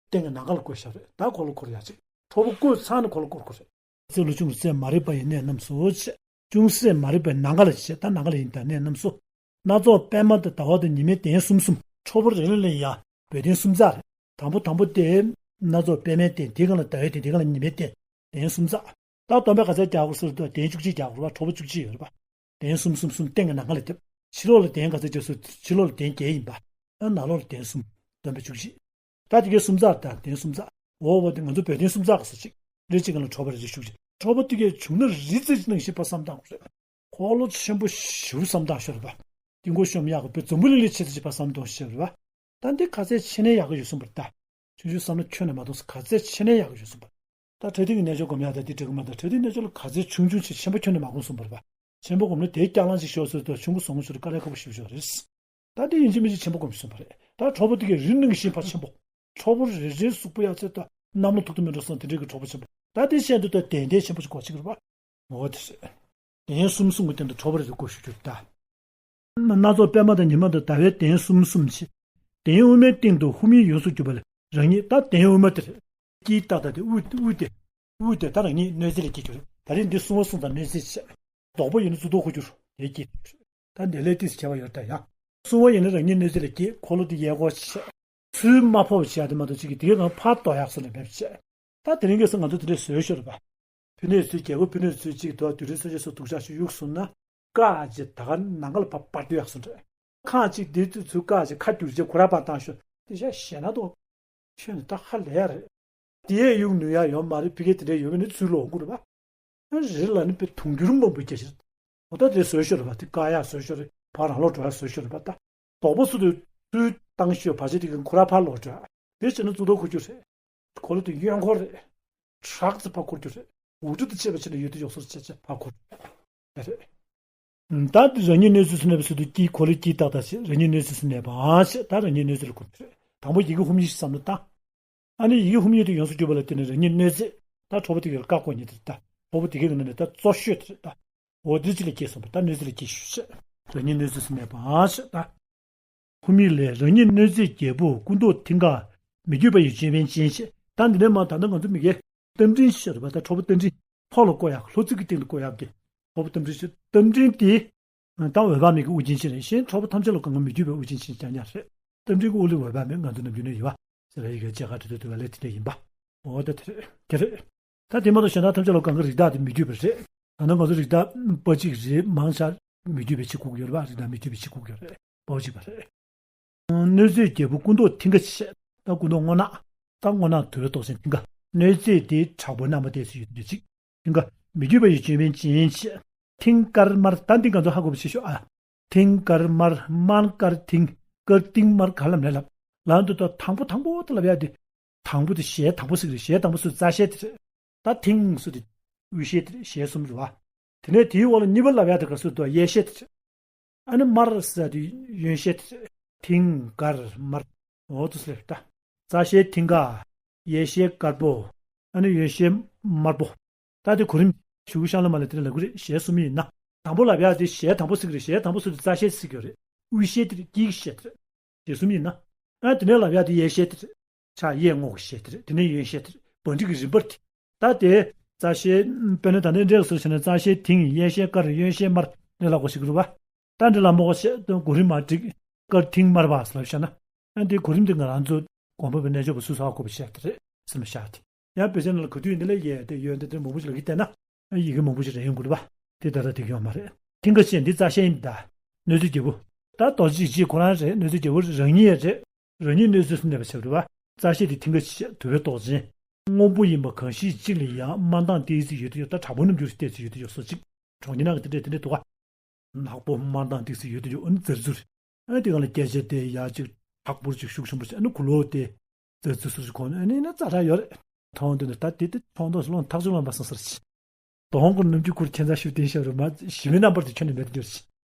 སྟེང་གི་ནམ་མཁའ་ལ་བཀོད་བཞག་རེད། ད་འཁོར་ལོ་བསྐོར་ཡག་ཅིག་ཁྲོ་བོ་བཀོད་ཚར་ནས་འཁོར་ལོ་བསྐོར་དགོས་རེད། རྩིབས་ལ་ཅུང་ཟད་མ་རེག་པ་ཡིན་ནའི་རྣམས་སུ་བྱས། ཅུང་ཟད་མ་རེག་པའི་ནམ་མཁའ་ལ་བྱས། ད་ནམ་མཁའ་ལ་ཡིན་ད་ནའི་རྣམས་སུ། སྣ་ཚོགས་པད་མ་དང་ཟླ་བ་དང་ཉི་མའི་གདན་གསུམ་གསུམ། ཁྲོ་བོ་རེ་རེ་ལ་ཡང་བོད་གདན་གསུམ་ཚར་རེད། དང་པོ་དང་པོ་དེ་སྣ་ཚོགས་པད་མའི་གདན། དེའི་སྒང་ལ་ཟླ་བའི་གདན། དེའི་སྒང་ལ་ཉི་མའི་གདན། གདན་གསུམ་ཚར། ད་སྡོམ་པ་ག་ཚད་རྒྱག་དགོས་ཟེར་དུས་གདན་བཅུ་གཅིག་རྒྱག་དགོས་རེད་པ། ཁྲོ་བོ་བཅུ་གཅིག་ཡོད་རེད་པ། གདན་གསུམ་གསུམ་གསུམ་སྟེང་གི་ནམ་མཁའ་ལ་ཐེབས། ཕྱི་ལོགས་ལ་གདན་ག་ཚད་རྒྱག་ཟེར་དུས་ཕྱི་ལོགས་ལ་གདན་བརྒྱད་ཡིན་པ། ཨ་ནང་ལོགས་ལ་གདན་གསུམ། སྡོམ་པ་བཅུ་གཅིག་ད་དེ་གའི་གསུམ་ཚར་དང་གདན་གསུམ་ཚར། འོ་འོ་དེ་ང་ཚོ་བོད་གདན་གསུམ་ཚར་ག་ཟེར་ཅིག་རེ་གཅིག་སྒང་ལ་ཁྲོ་བོ་རེ་གཅིག་བཅུ་གཅིག་ཁྲོ་བོ་དེ་གས་བྱུང་ན་རི་རྩེ་ནང་བཞིན་པ་བསམ་བཏང་དགོས་རེད། འཁོར་ལོ་ཆེན་པོ་ཞེ་པོ་བསམ་བཏང་ཤོར་བ། དཀྱིལ་འཁོར་ཤོམ་ཡག་གི་བོད་འཛམ་བུ་གླིང་ལས་ཆེ་ཙམ་ཅིག་པ་བསམ་བཏང་ཤོར་བ། ད་འདི་ག་ཚད་ཆེ་ནས་ཡག་གི་ཡོད་གསུངས་པ་རེད་ད། ཆུང་ཆུང་བསམ་ན་ཁྱོན་ནས་མ་གཏོང་ཟེར། ག་ཚད་ཆེ་ནས་ཡག་གི་ཡོད་གསུངས་པ། ད་འཕྲོད་བསྟེན་གྱི་རྣལ་འབྱོར་སྒོམ་ཡག་ད་འདི་འགྲིག་གི་མ་རེད། འཕྲོད་བསྟེན་རྣལ་འབྱོར་ལ་ག་ཚད་ཆུང་ཆུང་ཆེ་ཆེན་པོ་ཁྱོན་ནས་མ་དགོངས་གསུངས་པ་རེད་པ། ཆེན་པོ་སྒོམ་ན་དེའི་སྐྱག་ལང་ཅིག་ཤོར་ཟེར་དུས་ཆུང་ཀུ་སོང་ཤོར་དཀའ་ལས་ཁག་པོ་ཞེ་པོ་ཅིག་རེད། ད་འདི་ཡིན་གཅིག་མིན་གཅིག་ཆེན་པོ་སྒོམ་གསུངས་པ་རེད། ད་ཁྲོ་བོ་དེ་གས་རི་ནང་བཞིན་ཕར་ཆེན་པོ། ཁྲོ་བོ་རེ་རེའི་གཟུགས་པོ་ཡ་ཚད་ད་གནམ་ལོ་ཐུག་ཏུ་མི་འགྲོ་སོང་དེ་འདྲའི་གི་ཁྲོ་བོ་ཆེན་པོ། ད་དེ་བཤད་འདུག་ད་གདན་གདན་ཆེན་པོ་ཞིག་སྒོ་ཕྱེ་གི་རེད་པ། འོ་དེ་རེད། གདན་གསུམ་གསུམ་གྱི་སྟེང་དུ་ཁྲོ་བོ་རེ་རེ་བསྐོར་ཞུ་རྒྱུ་ད། སྣ་ཚོགས་པད་མ་དང་ཉི་མ་དང་ཟླ་བའི་གདན་གསུམ་གསུམ་བྱས། གདན་དབུ་མའི་སྟེང་དུ་ཧཱུྃ་ཡིག་ཡོངས་སུ་གྱུར་པ་ལས་རང་ཉིད་ད་གདན་དབུ་མ་དེ་རེད། དཀྱིལ་ཏག་ཏག་དེ་དབུས་དབུས་དེ། དབུས་དེ་ད་རང་ཉིད་གནོད་འཚེ་ལས་སྐྱེས་ཀྱི་རེད། ད་རིང་འདི་སྲུང་བ་སྲུང་དང་གནོད་འཚེ་བྱས། བདོག་པ་ཡོད་ན་གཙུག་ཏོར་འཁོར་རྒྱུ་རེད། དེ་སྐྱེས་ཀྱི་རེད། ད་འདི་ལས་ཏིས་ཁྱད་པར་ཡོད་ད་ཡ། སྲུང་བ་ཡིན་ན་རང་ཉིད་གནོད་འཚེ་ལས་སྐྱེས། འཁོར་ལོ་དེ་གཡས་སྐོར་བྱས། ཚུར་མ་ཕོག་པ་བྱས་ཡ་དེ་མ་གཏོགས་གཅིག་གིས་དེའི་ནང་ཕར་གཏོར་ཡག་སོགས་ནས་མེད་པ་བྱས། ད་དེ་རིང་ཁ་སང་ང་ཚོ་དེ་འདྲའི་བཟོས་ཤོར་བ། ཕུ་ནུས་ཚུར་རྒྱལ་པོ་ཕུ་ནུས་ཚུར་གཅིག་དོ་དུས་རིང་སོ་ཅེ་སོ་སྡུག་ཅག་ཞུ་གཡུག་སོང་ན། བཀག་ཅིག་ད་ག་ནང་ཁ་ལ་ཕར་སྤར་སྡོད་ཡག་སོང་རེད། ཁང་གཅིག་འདི་ཚུར་བཀག་ཅིག་ཁ་བསྒྱུར་ཅིག་ཁོ་ར་ཕར་བཏང་ཤོག་དེ་ཤ་ཞེ་ན་དོ། ཁྱོད་ནི་ད་ཧ་ལས་ཡ་རེད། དེ་ཡས་གཡུག་ནུས་ཡ་ཡོད་མ་རེད། ཕི་གེ་དེ་འདྲ་ཡོད་མེད་ནི་ཚུར་ལོག་དགོས་རེད་པ། རི་ལ་ནི་པའི་དུང་འགྱུར་མང་པོ་སྐྱེ་ཤེར། འོ་ད་དེ་བཟོས་ཤོར་བ་དེ་བཀག་ཡག་བཟོས་ཤོར་རེད། ཕར་རང་ལོག་འགྲོ་ཡག་བཟོས་ཤོར་རེད་པ། ད་དོག་པོ་སུ་དུ་ཚུར་བཏང་ཤོར་བ་ཅིག་དེ་གི་ཁོ་ར་ཕར་ལོག་འགྲོ་ཡག་དེ་བྱས་ན་གཙུག་ཏོར་འཁོར་རྒྱུ་རེད། འཁོར་ལོ་དེ་གཡོན་འཁོར་རེད། ཁྲག་ཙི་ཕར་འཁོར་རྒྱུ་རེད། འུར་སྒྲ་དང་བཅས་པ་བྱས་ནས་ཡོད་དུ་ཡོད་སོར་བྱས་བྱས་ཕར་འཁོར་རྒྱུ་རེད། ད་དེ་རང་ཉིད་གནོད་འཚེ་སུ་གནས་པ་སུ་དུ་དཀྱིལ་འཁོར་ལོ་དཀྱིལ་ཏག་ཏག་བྱས། རང་ཉིད་གནོད་འཚེ་སུ་གནས་པའང་བྱས། ད་རང་ཉིད་གནོད་འཚེ་ལ་འཁོར་རྒྱུ་རེད། དང་པོ་ཡི་གེ་ཧཱུྃ་ཡིག་བསམ་བློ་བཏང་། ཨ་ནི་ཡི་གེ་ཧཱུྃ་ཡིག་དེ་ཡོངས་སུ་གྱུར་པ་ལ་བརྟེན་ནས་རང་ཉིད་གནོད་འཚེ། ད་ཁྲོ་བོ་དེ་གའི་བཀའ་བསྒོ་ཉིད་དེ་རེད་ད། ཁྲོ་བོ་དེ་གའི་ནང་ནས་ད་གཙོ་ཤོས་དེ་རེད་ད། འོ་དེ་ཅི་ལ་སྐྱེས་སོང་བ། ད་གནོད་འཚེ་ལ་སྐྱེས་ཞུ་བྱས། རང་ཉིད་གནོད་འཚེ་སུ་གནས་པའང་བྱས་ད། ཧཱུྃ་ཡིག་ལས། རང་ཉིད་གནོད་འཚེའི་རྒྱལ་པོ་སྐུ་མདོག་མཐིང་ག་མི་བསྐྱོད་པ་ཡི་ཅོད་པན་ཅན་བྱས། ད་འདི་ནས་མ་ད་ལྟ་ང་ཚོ་མི་གའི་རྟ་མགྲིན་ཤོར་བ་ད་ཁྲོ་བོ་རྟ་མགྲིན་ཐོག་ལ་བསྐོར་ཡག་ལྷུ་ཚིགས་ཀྱི་སྟེང་དུ་བསྐོར་ཡག་གི་ཁྲོ་བོ་རྟ་མགྲིན་ཤོར། རྟ་མགྲིན་དེ། ད་འོད་དཔག་མེད་ཀྱི་དབུ་ཅན་ཅིག་རེད། གཞན་ཁྲོ་བོ་ཐམས་ཅད་ལ་གང་ག་མི་བསྐྱོད་པའི་དབུ་ཅན་ཅིག་ཀྱང་ཉག་རེད། རྟ་མགྲིན་གྱི་དབུ་ལས་འོད་དཔག་མེད་ང་ཚོ་ནམ་རྒྱུན་ནས་ཡོད་པ། ཟེར་བའི་ཡི་གེ་བྱེད་ཀ་དེ་ཚོ་དེ་ག་ལས་དེ་འདྲ་ཡིན་པ། འོ་ད་དེ་རེད་དེ་རེད། ད་དེ་མ་གཏོགས་གཞན་དག་ཐམས་ཅད་ལ་གང་ག་རིགས་བདག་དེ་མི་བསྐྱོད་པ་རེད། ད་ནང་ང་ཚོ་རིགས་བདག་པ་གཅིག་རེད། མང་ཆེ་མི་བསྐྱོད་པའི་ཕྱིར་བཀུག་ཡོད་རེད་པ། རིགས་བདག་མི་བསྐྱོད་པའི་ཕྱིར་བཀུག་ཡོད་རེད། པ་གཅིག་པ་རེད། གནོད་འཚེའི་རྒྱལ་པོ་སྐུ་མདོག་མཐིང་ག་བྱས། ད་སྐུ་མདོག་སྔོ་ནག་ད་སྔོ་ནག་དུ་བའི་ཏོག་ཅན་མཐིང་ག་གནོད་འཚེ་དེའི་དྲག་པོའི་རྣམ་པ་དེ་སུ་ཡོད་དུ་གཅིག་མཐིང་ག་མི་བསྐྱོད་པ་ཡི་ཅོད་པན་ཅན་བྱས། མཐིང་དཀར་དམར། ད་འདི་ང་ཚོ་ཧ་གོ་བ་བྱེད་ཤོག་ཨ། མཐིང་དཀར་དམར། དམར་དཀར་མཐིང་། དཀར་མཐིང་དམར་ག་ལབ་ནས་ལབ། ལམ་དུ་ད་དང་པོ་དང་པོ་དེ་ལབ་ཡ་དེ། དང་པོ་དེ་ཞལ་དང་པོ་ཟེར་གི་རེད། ཞལ་དང་པོ་སུ་རྩ་ཞལ་དེ་རེད། ད་མཐིང་སུ་དེ་དབུས་ཞལ་དེ་རེད། ཞལ་གསུམ་རེད་བ། དེ་ནས་དེའི་འོག་ལ་གཉིས་པ་ལབ་ཡ་དེ་ག་སུ་དུ་གཡས་ཞལ་དེ་རེད། ཨ་ནི་དམར་ཟེར་དེ་གཡོན་ཞལ་དེ་རེད། མཐིང་དཀར་དམར། འོ་དུ་སླེབས་ད། རྩ་ཞལ་མཐིང་ག་ཡས་ཞལ་དཀར་པོ། ཨ་ནི་གཡོན་ཞལ་དམར་པོ། ད་དེ་གོ་རིམ་ཞུ་གུ་ཤང་ལ་མ་ལ་དེ་ལ་ལ་གུ་རེད། ཞལ་གསུམ་ཡིན་ན། དང་པོ་ལབ་ཡ་དེ་ཞལ་དང་པོ་ཟེར་གི་རེད། ཞལ་དང་པོ་ཟེར་དུས་རྩ་ཞལ་ཟེར་གི་རེད། དབུས་ཞལ་དེ་རེད། དཀྱིལ་ཞལ་དེ་རེད། ཞལ་གསུམ་ཡིན་ན། ཨ་དེ་ནས་ལབ་ཡ་དེ་གཡས་ཞལ་དེ་རེད། ཕྱག་གཡས་སྔོ་གི་ཞལ་དེ་རེད། དེ་ནས་གཡོན་ཞལ་དེ་རེད། བང་སྒྲིག་གི་རིམ་པར་དེ། ད་དེ་རྩ་ཞལ་དཔེར་ན་ད་ནས་འདྲེས་སུ་བྱས་ན་རྩ་ཞལ་མཐིང་། གཡས་ཞལ་དཀར། གཡོན་ཞལ་དམར་ནས་ལབ་དགོས་ཞིག་རེད་བ། ད་འདི་ལ་མོ་ཤེས་དོན་གོ་རིམ་མ་འགྲིག་དཀར་མཐིང་དམར་བ་ཟེར་ལབ་བྱས་ན། ཨ་འདི་གོ་རིམ་འདི་ང་རང་ཚོ་དགོན་པ་བའི་རྣལ་འབྱོར་པ་སུ་ཟ་དགོས་པ་བཤད་དེ་རེད་ཟེར་ན་བཤད་དེ། ཡང་དཔེ་ཆ་ནང་ལ་ག་དུས་ཡིན་འདི་ལ་ཡས་དེ་ཡོན་ཏན་དེ་མང་པོ་ཞིག་ལ་གི་བལྟས་ན། ཨ་ཡི་གེ་མང་པོ་ཞིག་རེ་ཡོང་དགོས་རེད་བ། དེ་ད་ལྟ་དེ་གི་ཡོང་མ་རེད། མཐིང་ག་བྱས་འདི་རྩ་ཤེ་ཡིན་ད། གནོད་འཚེ་རྒྱལ་པོ། ད་རྡོ་རྗེ་གཅིག་ཁོ་རང་རེད། གནོད་འཚེ་རྒྱལ་པོ་རང་ཉིད་རེད། རང་ཉིད་གནོད་འཚེ་སུ་གནས་པ་ཆགས་རེད་བ། རྩ་ཤེ་དེ་མཐིང་ག་བྱས་དུ་བའི་ཏོག་ཅན། སྔོན་པོ་ཡིན་པ་གང་ཞིག་གཅིག་ལ་ཡང་དམར་མདངས་ཏོག་ཙམ་ཡོད་དུ་ཡོད། ད་དྲག་པོ་རྣམ་འགྱུར་ཏོག་ཙམ་ཡོད་དུ་ཡོད་སོ་གཅིག་གྲོང་ཁྱེར་ནང་གི་དེ་འདྲས་དེ་འདྲས་འདུག་ག་ནག་པོ་དམར་མདངས་ཏོག་ཙམ་ཡོད་དུ་ཡོད། ཨ་ནི་ཛར་ཛུར། ཨ་ནི་དེ་གང་ལ་སྐད་ཆ་དེ་ཡག་ཅིག་དྲག་པོ་ཅིག་ཤུགས་ཆེན་པོ་ཅིག་ཨ་ནི་གུ་ལོ་དེ་ཛར་ཛུར་ཟུར་ཅིག་གོ་ནས་ཨ་ནི་ན་ཙག་ཙག་ཡོད་རེད། མཐོང་དུས་ནི་ད་དེ་དེ་མཐོང་དུས་སུ་ལོང་ཐག་ཆོད་ལོང་པ་སང་སར་ཅིག་དོང་གི་ནམ་རྒྱུན་ཁུར་ཁྱད་མཚར་ཞིག་བསྟན་ཤག་རུ་མ་ཞི་བའི་རྣམ་པར་དེ་ཁྱོན་ནས་མེད་དུ་གྱུར་ཅིག་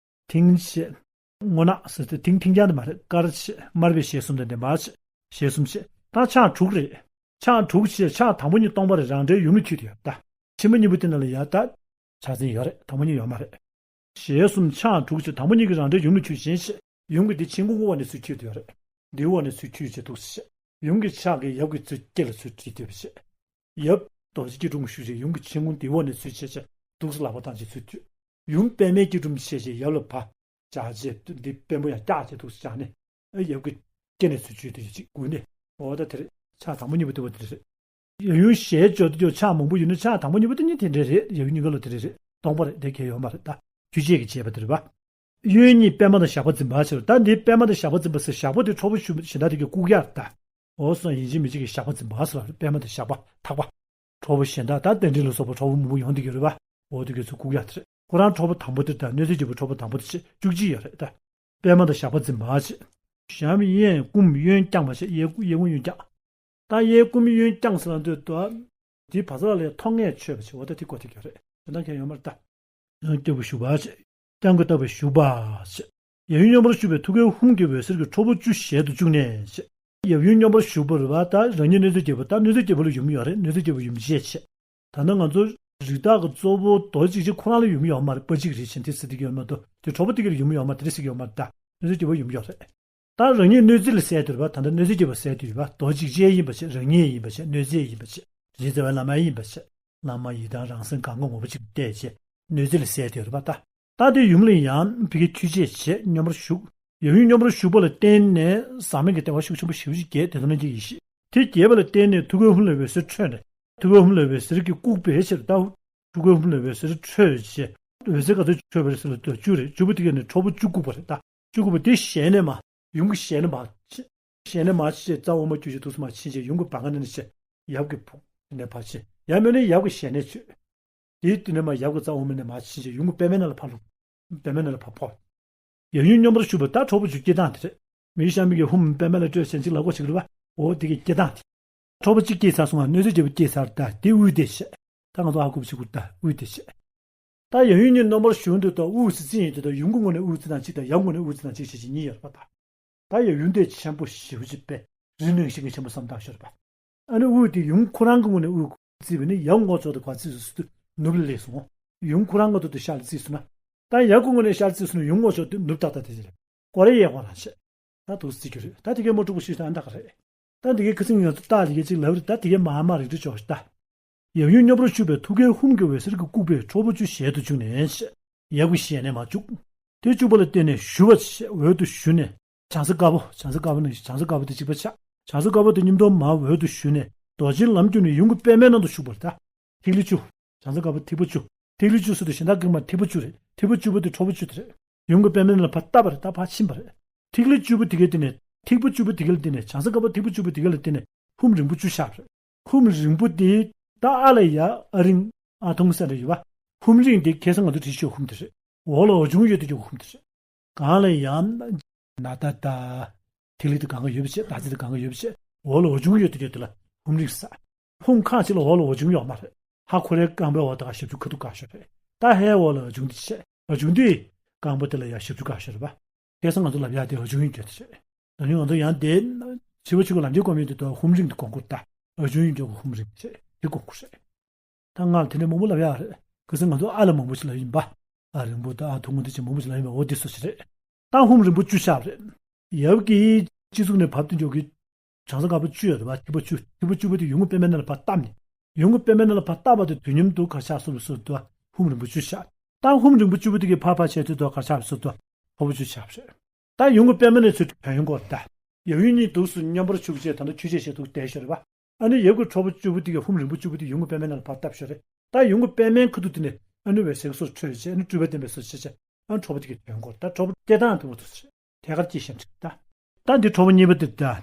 མཐིང་ཕྱེད། སྔོ་ནག་ཟེར་ཏེ་མཐིང་མཐིང་རྐྱང་དེ་མ་རེད། དཀར་ཕྱེད་དམར་པའི་ཞལ་གསུམ་དང་ལྡན་པ་ཕྱེད་ཞལ་གསུམ་ཕྱེད་ད་ཕྱག་དྲུག་རེད། ཕྱག་དྲུག་ཕྱེད་ཕྱག་དང་པོ་གཉིས་སྟོང་པ་རེད། རང་འདྲའི་ཡུམ་ལ་འཁྱུད་དེ་ཡོད་ད། ཕྱི་མ་གཉིས་པོ་དེ་ནང་ལ་ཡ་ད། ཕྱག་མཚན་ཡོད་རེད། དང་པོ་གཉིས་ཡོད་མ་རེད། ཞལ་གསུམ་ཕྱག་དྲུག་ཕྱེད་དང་པོ་གཉིས་ཀྱིས་རང་འདྲའི་ཡུམ་ལ་འཁྱུད་བཞིན་བྱེད། ཡུམ་གྱི་དེ་མཆན་ཁུང་འོག་ནས་ཚུར་འཁྱུད་དེ་ཡོད་རེད། འདིའི་འོག་ནས་ཚུར་འཁྱུད་བྱེད་འདུག་ཟེར་བྱེད། ཡུམ་གྱི་ཕྱག་གི་ཡབ་ཀྱི་ཚུར་སྐེ་ལ་ཚུར་དཀྲིས་དེ་ཡོད་བྱེད། ཡབ་རྡོ་རྗེ་སྐྱིལ་ཀྲུང་བཞུགས་བྱེད། ཡུམ་གྱི་མཆན་ཁུང་འདིའི་འོག་ནས་ཚུར་བྱེད་བྱེད། འདུག་ཟེར་ལག་པ་བཏང་བྱེད་ཚུར་འཁྱུད། ཡུམ་པདྨའི་སྐྱིལ་ཀྲུང་བྱེད་བྱེད་ཡབ་ལ་བ། བྱ་བྱེད་འདི་པད་མོ་ཡང་བཀྱག་བྱེད་འདུག་ཟེར་བྱས་ནས། ཨ་ཡབ་ཀྱི་སྐེ་ནས་ཚུར་འཁྱུད་དེ་ཡོད་བྱེད་དགུ་ནས། འོ་ད་དེ་རེད། ཕྱག་དང་པོ་གཉིས་པོ་དེ་བ་དེ་རེད། ཡབ་ཡུམ་ཞལ་འབྱོར་དུས་ཕྱག་མང་པོ་ཡོད་ན་ཕྱག་དང་པོ་གཉིས་པོ་དེ་གཉིས་དེ་འདྲ་རེད། ཡབ་ཡུམ་གཉིས་ཀ་ལ་དེ་འདྲ་རེད། སྟོང་པ་རེད། དེ་གལ་ཡོད་མ་རེད་ད། ཁྱུ་ཆད་ཀྱི་བྱས་པ་དེ་རེད་པ། གཡོན་གཉིས་པད་མ་དང་ཞགས་པ་འཛིན་པ་ཕྱིར། ད་འདི་པད་མ་དང་ཞགས་པ་འཛིན་པ་ཟེར། ཞགས་པ་དེ་ཁྲོ་བོ་ཞུ་གཞན་དག་དེ་གི་བཀུག་ཡག་རེད་ད། འོ་སོང་ཡིན་གཅིག་མིན་གཅིག་གི་ཞགས་པ་འཛིན་པ་ཟེར་བ་རེད། པད་མ་དང་ཞགས་པ་ཐག་པ། གྲོགས་པོ་གཞན་དག་ད་རྟེན་འབྲེལ་ལ་སོགས་པ་གྲོགས་པོ་མང་པོ་ཡོང་བསྡད་ཀྱི་རེད་པ། འོ་དེ་གའི་ཚོ་བཀུག་ཡག་དེ་རེད། ཁོ་རང་གྲོགས་པོ་དང་པོ་དེ་དང་གནོད་འཚེ་བྱེད་པའི་གྲོགས་པོ་དང་པོ་དེ་བཅས་བཅུ་གཅིག་ཡོད་རེད་ད། པད་མ་དང་ཞགས་པ་འཛིན་པ་བྱས། གཞམ་གཡས་བསྐུམ་གཡོན་བརྐྱང་བ་བྱས། གཡས་བསྐུམ་གཡོན་བརྐྱང་། ད་གཡས་བསྐུམ་གཡོན་བརྐྱང་ཟེར་ལ་འདོད་དོ། དེའི་བར་ས་ལ་ལས་ཐོག་ངས་ཆོད་པ་བྱས། འོ་ད་དེ་གོ་ཐིག་ཡོད་རེད། དོན་དག་གལ་ཡོད་མ་རེད་ད། ཡང་སྐྱོ་བོ་ཞུགས་པ་བྱས། བརྐྱང་གི་ལྟ་བུ་ཞུགས་པ་བྱས། ཡབ་ཡུམ་མཉམ་པར་བཞུགས་པའི་ཐུགས་ཀའི་ཧཱུྃ་གི་འོད་ཟེར་གྱི་ཁྲོ་བོ་བཅུ་ཞལ་དུ་བཅུག་ནས་བྱས། ཡབ་ཡུམ་མཉམ་པར་བཞུགས་པ་རེད་པ། ད་རང་ཉིད་གནོད་འཚེ་བྱེད་པ་ད་གནོད་འཚེ་བྱེད་པ་ལ་ཡུམ་ཡོད་རེད། གནོད་འཚེ་བྱེད་པ་ཡུམ་བྱས་བྱས། ད་ནི་ང་ཚོ་རིགས་བདག་གི་གཙོ་བོ་རྡོ་རྗེ་འཇིགས་བྱེད་ཁོ་རང་ལ་ཡུམ་ཡོད་མ་རེད། དཔའ་གཅིག་རེད་བྱས་དེ་ཟེར་དེ་གི་ཡོད་མ་གཏོགས་དེ་གྲོགས་པོ་དེ་གི་ལ་ཡུམ་ཡོད་མ་རེད། དེ་ཟེར་གི་ཡོད་མ་རེད། ད་གནོད་འཚེ་བྱེད་པ་ཡུམ་ཡོད་རེད། ད་རང་ཉིད་གནོད་འཚེ་ལ་བསལ་དུ་ཡོད་པ། ད་ལྟ་གནོད་འཚེ་བྱེད་པ་བསལ་དུ་ཡོད་པ། རྡོ་རྗེ་འཇིགས་བྱེད་ཡིན་པ་བྱས། རང་ཉིད་ཡིན་པ་བྱས། གནོད་འཚེ་ཡིན་པ་བྱས། རྗེ་བཙུན་བླ་མ་ཡིན་པ་བྱས། བླ་མ་ཡི་དམ་རང་སེམས་གང་ག་ངོ་བོ་གཅིག་ཏུ་བལྟས་བྱས་གནོད་འཚེ་ལ་བསལ་དུ་ཡོད་པ། ད་ད་དེ་ཡུམ་ལ་ཡང་ཕ་གི་མཐུ་ཆེ་བྱས་མཉམ་པར་བཞུགས། ཡབ་ཡུམ་མཉམ་པར་བཞུགས་པ་ལ་བརྟེན་ནས་ཟག་མེད་ཀྱི་བདེ་བ་ཤུགས་ཆེན་པོ་ཞེ་པོ་ཅིག་རྒྱས། དེ་ལྟར་སྣང་བྱེད་ཡེ་ཤེས་དེ་རྒྱས་པ་ལ་བརྟེན་ནས་ཐུགས་ཀའི་ཧཱུྃ་ལས་འོད་ཟེར་འཕྲོས་ནས། ཐུགས་ཀའི་ཧཱུྃ་ལས་འོད་ཟེར་གྱིས་བཀུག་པའི་ཕྱིར་ད། ཐུགས་ཀའི་ཧཱུྃ་ལས་འོད་ཟེར་འཕྲོས་བྱས། འོད་ཟེར་ག་ཚོད་འཕྲོས་པ་རེད་ཟེར་ལ་ལྟོས། བཅུ་རེད། བཅུ་པོ་དེ་ག་ནས་ཁྲོ་བོ་བཅུ་བཀུག་པ་རེད་ད། བཅུ་བཀུག་པ་དེ་ཞལ་ནས་མར། ཡུམ་གྱི་ཞལ་ནས་མར་ཕྱིན། ཞལ་ནས་མར་ཕྱིན་བྱས་རྩ་འོག་མ་བཅུ་བྱས་ཐུགས་སུ་མར་ཕྱིན་བྱས་ཡུམ་གྱི་བར་སྔ་ནས་ནས་བྱས་ཡབ་ཀྱི་བུ་ནས་ཕར་ཕྱིན། ཡང་མིན་ན་ཡབ་ཀྱི་ཞལ་ནས་ཆོད། དེའི་དུས་ནས་མར་ཡབ་ཀྱི་རྩ་འོག་མ་ནས་མར་ཕྱིན་བྱས་ཡུམ་གྱི་པདྨའི་ནང་ལ་ཕར་ལྷུང་། པདྨའི་ནང་ལ་ཕར་ཕོབ། ཡབ་ཡུམ་མཉམ་པར་བཞུགས་པ་ད་ཁྲོ་བོ་བཅུ་སྐྱེ་སྟངས་དེ་རེད། མི་ཤ་མི་གི་ཧཱུྃ་པདྨ་ལ་སྤྲོད་བྱས་ཅིག་ལབ་དགོས་ཞིག་རེད་པ། འོ་དེ་གི་སྐྱེ་སྟངས་དེ། ཁྲོ་བོ་གཅིག་སྐྱེས་ཚར་སོང་ང་། གནོད་འཚེ་བྱེད་པ་སྐྱེས་ཚར། ད་དེ་དབུས་བདེ་བྱས། ད་ང་ཚོ་ཨ་ཁུ་བྱེད་དགོས་ད་དབུས་བདེ་བྱས། ད་ཡབ་ཡུམ་གཉིས་རྣམ་པར་བཞུགས་འདུག་ད་དབུས་སུ་རྩི་ཡིན་འདུག་ད་ཡུམ་གྱི་ངོས་ནས་དབུས་རྩི་དང་གཅིག་དང་ཡབ་ངོས་ནས་དབུས་རྩི་དང་གཅིག་བྱས་ཀྱི་གཉིས་ཡོད་རེད་པ། ད་ད་ཡབ་ཡུམ་བདེ་ཆེན་པོ་ཞེ་པོ་ཅིག་པས་རིག་ནས་ཤིང་གི་ཆེན་པོ་བསམ་བཏང་ཤོར་བ། ཨ་ནི་དབུས་དེ་ཡུམ་ཁོ་རང་གི་ངོས་ནས་དབུས་རྩིས་པ་ནི་ཡབ་ངོ་ཕྱོགས་དེ་ག་རྩིས་སུ་ནུབ་ལ་སླེབས་སོང་། ཡུམ་ཁོ་རང་ངོ་ཐོག་ཏུ་ཤར་ལ་རྩིས་སོང་ན། ད་ཡབ་ཀྱི་ངོས་ནས་ཤར་རྩིས་སོང་ན་ཡུམ་ངོ་ཕྱོགས་དེ་ནུབ་ཏག་ཏག་དེ་ཅི་རེད། ཀོ་རེ་ཡའི་ཁོ་རང་བྱས། ད་དུ་རྩིས་རྒྱུ་རེད། ད་དེ་གའི་མོ་ཕྲུ་གུ་ཤུལ་དང་འདྲ་ག་རེད། ད་དེ་གའི་ཁ་སང་ང་ཚོ་ཏག་དེ་གའི་ཅིག་ལབ་རེད། ད་དེ་གའི་མ་མ་རིག་འགྲོ་ཆོག་ཤི་ད། ཡབ་ཡུམ་མཉམ་པར་བཞུགས་པའི་ཐུགས་ཀའི་ཧཱུྃ་གི་འོད་ཟེར་གྱིས་བཀུག་པའི་ཁྲོ་བོ་བཅུ་ཞལ་དུ་བཅུག་ནས་ཡབ་ཀྱི་ཞལ་ནས་མར་བཅུག་དེ་བཅུག་པ་ལ་བརྟེན་ནས་ཞུ་བ་ཞེས་འོད་དུ་ཞུ་ནས། བྱང་ས་དཀར་པོ། བྱང་ས་དཀར་པོ་ནི་བྱང་ས་དཀར་པོ་དེ་གཅིག་པ་ཆགས། བྱང་ས་དཀར་པོ་དེ་མཉམ་དུ་མར་འོད་དུ་ཞུ་ནས་རྡོ་རྗེའི་ལམ་བརྒྱུད་ནས་ཡུམ་གྱི་པདྨའི་ནང་དུ་ཞུགས་པ་རེད་ད། ཐིག་ལེ་བཅུ། བྱང་ས་དཀར་པོ་ཐིགས་པ་བཅུ། ཐིག་ལེ་བཅུ་ཟེར་དུས་གཞན་དག་གི་མ་ཐིགས་པ་བཅུ་རེད། ཐིགས་པ་བཅུ་པོ་དེ་ཁྲོ་བོ་བཅུ་དེ་རེད། ཡུམ་གྱི་པདྨའི་ནང་ལ་ཕར་བཏབ་པ་རེད། ད་ཕར་ཕྱིན་པ་རེད། ཐིག་ལེ་བཅུ་པོ་དེ་གའི་སྟེང་ནས་ཐིགས་པ་བཅུ་པོ་དེ་གའི་སྟེང་ནས་བྱང་ས་དཀར་པོ་ཐིགས་པ་བཅུ་པོ་དེ་གའི་སྟེང་ནས་ཧཱུྃ་རིང་པོ་བཅུ་ཤར་བ་རེད། ཧཱུྃ་རིང་པོ་དེ་ད་ཨ་ལ་ཡ་ཨ་རིང་ཨ་ཐུང་ཟེར་འདྲ་ཡོད་པ། ཧཱུྃ་རིང་དེ་ཁ་སང་ང་ཚོ་བྲིས་ཤོག་ཧཱུྃ་དེ་རེད། འོག་ལ་འོད་ཆུང་ཡོད་དེ་ཀྱང་ཧཱུྃ་དེ་རེད། གང་ལ་ཡང་ན་ད་ད། ཐིག་ལེ་དེ་གང་ག་ཡོད་པ་བྱས། ད་ཚིག་དེ་གང་ག་ཡོད་པ་བྱས། འོག་ལ་འོད་ཆུང་ཡོད་དེ་ཡོད་དེ་ལ་ཧཱུྃ་རིང་ཟེར། ཧཱུྃ་ཁ་ཅིག་ལ་འོག་ལ་འོད་ཆུང་ཡོད་མ་རེད། ཧ་ཁོ་རའི་རྐང་པའི་འོག་ད་ག་ཞབས་ཀྱུ་ཁ་ཐུག་ག་ཤོར་རེད། ད་ཧའི་འོག་ལ་འོད་ཆུང་དེ་བྱས། འོད་ཆུང་དེ་རྐང་པ་དེ་ལ་ཡ་ཞབས་ཀྱུ་ག་ཤོར་རེད་པ། ཁ་སང་ང་ཚོ་ལབ་ཡག་དེ་འོད་ཆུང་ཡོད་དེ་བྱས། ད་ནི་ང་ཚོ་ཡང་དེ་ཕྱི་པ་ཕྱི་པ་ལམ་འབྱེད་སྒོམ་ཡོད་དེ་དོ་ཧཱུྃ་རིང་དེ་སྒོམ་དགོས། ད་འོད་ཆུང་ཡོད་དེ་ཧཱུྃ་རིང་བྱས་དེ་སྒོམ་དགོས་རེད། ད་ང་ལ་དེ་འདྲ་མང་པོ་ལབ་ཡག་རེད། ཁ་སང་ང་ཚོ་ཨ་ལ་མང་པོ་ཞིག་ལབ་ཡིན་པ། ཨ་རིང་པོ་དང་ཨ་ཐུང་ངུ་དེ་ཅིག་མང་པོ་ཞིག་ལབ་ཡིན་པ། འོ་དེ་སོ་ཞིག་རེད། ད་ཧཱུྃ་རིང་པོ་བཅུ་ཤར་བ་རེད། ཡབ་ཀྱི་སྤྱི་གཙུག་ནས་བབས་ཏེ་འཇོག་གི་བྱང་ས་དཀར་པོ་བཅུ་ཡོད་རེད་པ། ཐིགས་པ་བཅུ། ཐིགས་པ་བཅུ་པོ་དེ་ཡུམ་གྱི་པདྨའི་ནང་ལ་ཕར་བཏབ་ནས། ཡུམ་གྱི་པདྨའི་ནང་ལ་ཕར་བཏབ་པ་དེ་དུས་མཉམ་དུ་ག་ཤར་སོང་ལ་སོ་དུ་ཧཱུྃ་རིང་པོ་བཅུ་ཤར། ད་ཧཱུྃ་རིང་པོ་བཅུ་པོ་དེ་གི་ཕར་ཕར་བྱས་དུས་དུ་ག་ཤར་སོང་དུ་ཁྲོ་བོ་བཅུ་ཤར་བ་རེད། ད་ཡུམ་གྱི་པདྨ་ནས་ཚུར་ཐོན་ཡོང་གོ་ད། ཡབ་ཡུམ་གཉིས་འདུག་སུ་མཉམ་པར་བཞུགས་བྱས་ད་ལྟ་ཆོས་འཆད་བྱེད་དུ་བསྡད་ཤོར་བ། ཨ་ནི་ཡབ་ཀྱི་ཁྲོ་བོ་བཅུ་པོ་དེ་གི་ཧཱུྃ་རིང་པོ་བཅུ་པོ་དེ་ཡུམ་གྱི་པདྨའི་ནང་ལ་ཕར་བཏབ་ཤོར་རེད། ད་ཡུམ་གྱི་པདྨའི་ཁ་ཐུག་དེ་ནས་ཨ་ནི་འོད་ཟེར་སོགས་འཕྲོས་བྱས་ཨ་ནི་སྤྲུལ་པ་བསྟན་པའི་སོགས་བྱས་བྱས་ཨ་ནི་ཁྲོ་བོ་དེ་གི་ཐོན་གོ་ད། ཁྲོ་བོ་སྐྱེ་སྟངས་དེ་མོ་ཐུག་ཟེར་ཐད་ཀར་སྐྱེ་ཞེས་འདྲི་ད། ད་འདི་ཁྲོ་བོ་གཉིས་པ་དེ་ད།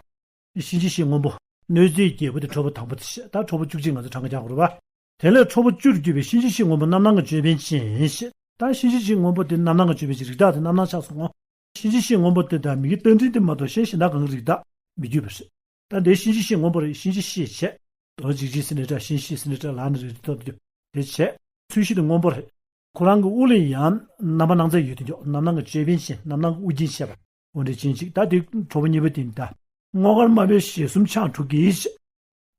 གཤིན་རྗེ་གཤེད་སྔོན་པོ། གནོད་འཚེའི་རྒྱལ་པོ་དེ་ཁྲོ་བོ་དང་པོ་དེ་བྱས། ད་ཁྲོ་བོ་བཅུ་གཅིག་ང་ཚོ་གྲངས་ཀ་རྒྱག་དགོས་རེད་པ། དེ་ལས་ཁྲོ་བོ་བཅུར་གྱུར་པའི་གཤིན་རྗེ་གཤེད་སྔོན་པོ་རྣམ་སྣང་གི་ཅོད་པན་ཅན་ཞེས། ད་གཤིན་རྗེ་གཤེད་སྔོན་པོ་དེ་རྣམ་སྣང་གི་ཅོད་པན་ཅན་རིགས་བདག་དེ་རྣམ་སྣང་ཆགས་སོང་ངོ་། གཤིན་རྗེ་གཤེད་སྔོན་པོ་དེ་དང་མི་གི་རྟ་མགྲིན་དེ་མ་གཏོགས་གཞན་གཞན་དག་གང་གི་རིགས་བདག་མི་གྱུར་པ་རེད། ད་འདིའི་གཤིན་རྗེ་གཤེད་སྔོན་པོ་རེད། གཤིན་རྗེ་གཤེད་བྱས། རྡོ་རྗེ་འཇིགས་བྱེད་སྲིན་པོའི་སྒྲ། གཤིན་རྗེ་སྲིན་པོའི་སྒྲ་ལ་ནི་རེ་རེ་ཐོག་ཏུ་དེ་བྱས། ཚུལ་ཤིང་དེ་སྔོན་པོ་རེད། ཁོ་རང་གི་དབུ་ལ་ཡང་རྣམ་པར་སྣང་མཛད་ཡོད་དེ་འཇོག་རྣམ་སྣང་གི་ཅོད་པན་ཅན་རྣམ་སྣང་གི་དབུ་རྒྱན་བྱས་པ། འོ་འདྲ་ཅན་ཅིག་ད་དེ་ཁྲོ་བོ་གཉིས་པ་དེ་ཡིན་ད། སྔོ་དཀར་དམར་པོའི་ཞལ་གསུམ་ཆགས་དྲུག་གིས།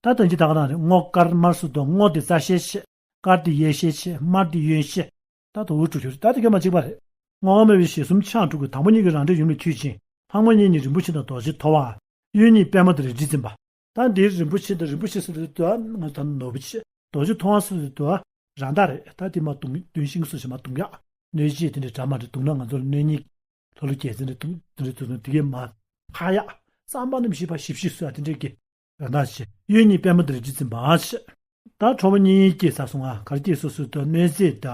ད་དོན་གྱི་ད་ག་རང་རེད། སྔོ་དཀར་དམར་གསུམ་དང་སྔོ་དེ་རྩ་ཤེས་བྱས། དཀར་དེ་ཡེ་ཤེས་བྱས། དམར་དེ་ཡོན་ཤེས། ད་དོ་འུ་དྲུག་ཅུ་རེད། ད་དེ་ག་མ་གཅིག་པ་རེད། སྔོ་དམར་དམར་པོའི་ཞལ་གསུམ་ཆགས་དྲུག་གིས་དང་པོ་གཉིས་ཀྱིས་རང་འདྲའི་ཡུམ་ལ་འཁྱུད་ཅིང་ལྷག་མ་གཉིས་ནི་རིན་པོ་ཆེ་དང་རྡོ་རྗེ་ཐོ་བ། གཡོན་གཉིས་པད་མ་དང་རལ་གྲི་འཛིན་པ། ད་འདིའི་རིན་པོ་ཆེ་དང་རིན་པོ་ཆེ་ཟེར་དུས་ད་ང་ད་ནོར་བུ་ཆེ། རྡོ་རྗེ་ཐོ་བ་ཟེར་དུས་ད་རང་ད་རེད། ད་དེ་མ་བརྡུང་བརྡུང་ཤིང་སོ་ཞེས་མ་བརྡུང་ཡག་གནོད་བྱེད་དེ་འདྲའི་དགྲ་མ་རེད། བརྡུང་ན་ང་ཚོར་གནོད་ཉེས། ལྷ་ཀླུ་རྒྱལ་མཚན་འདྲ་བརྡུང་དེ་འདྲ་བརྡུང་དེ་གའི་མ་ཕ་ཡག་བསམ་པ་རྣམས་ཞིག་པ་ཞིབ་ཞིབ་སོ་ཡ་དེ་འདྲའི་གི་རང་ད་ཆེ། གཡོན་གཉིས་པད་མ་དང་རལ་གྲི་འཛིན་པ་ཆེ། ད་ཁྲོ་བོ་གཉིས་སྐྱེས་ཚར་སོང་ང་། གར་སྐྱེས་སོ་སོའི་དུ་གནོད་འཚེ་ད།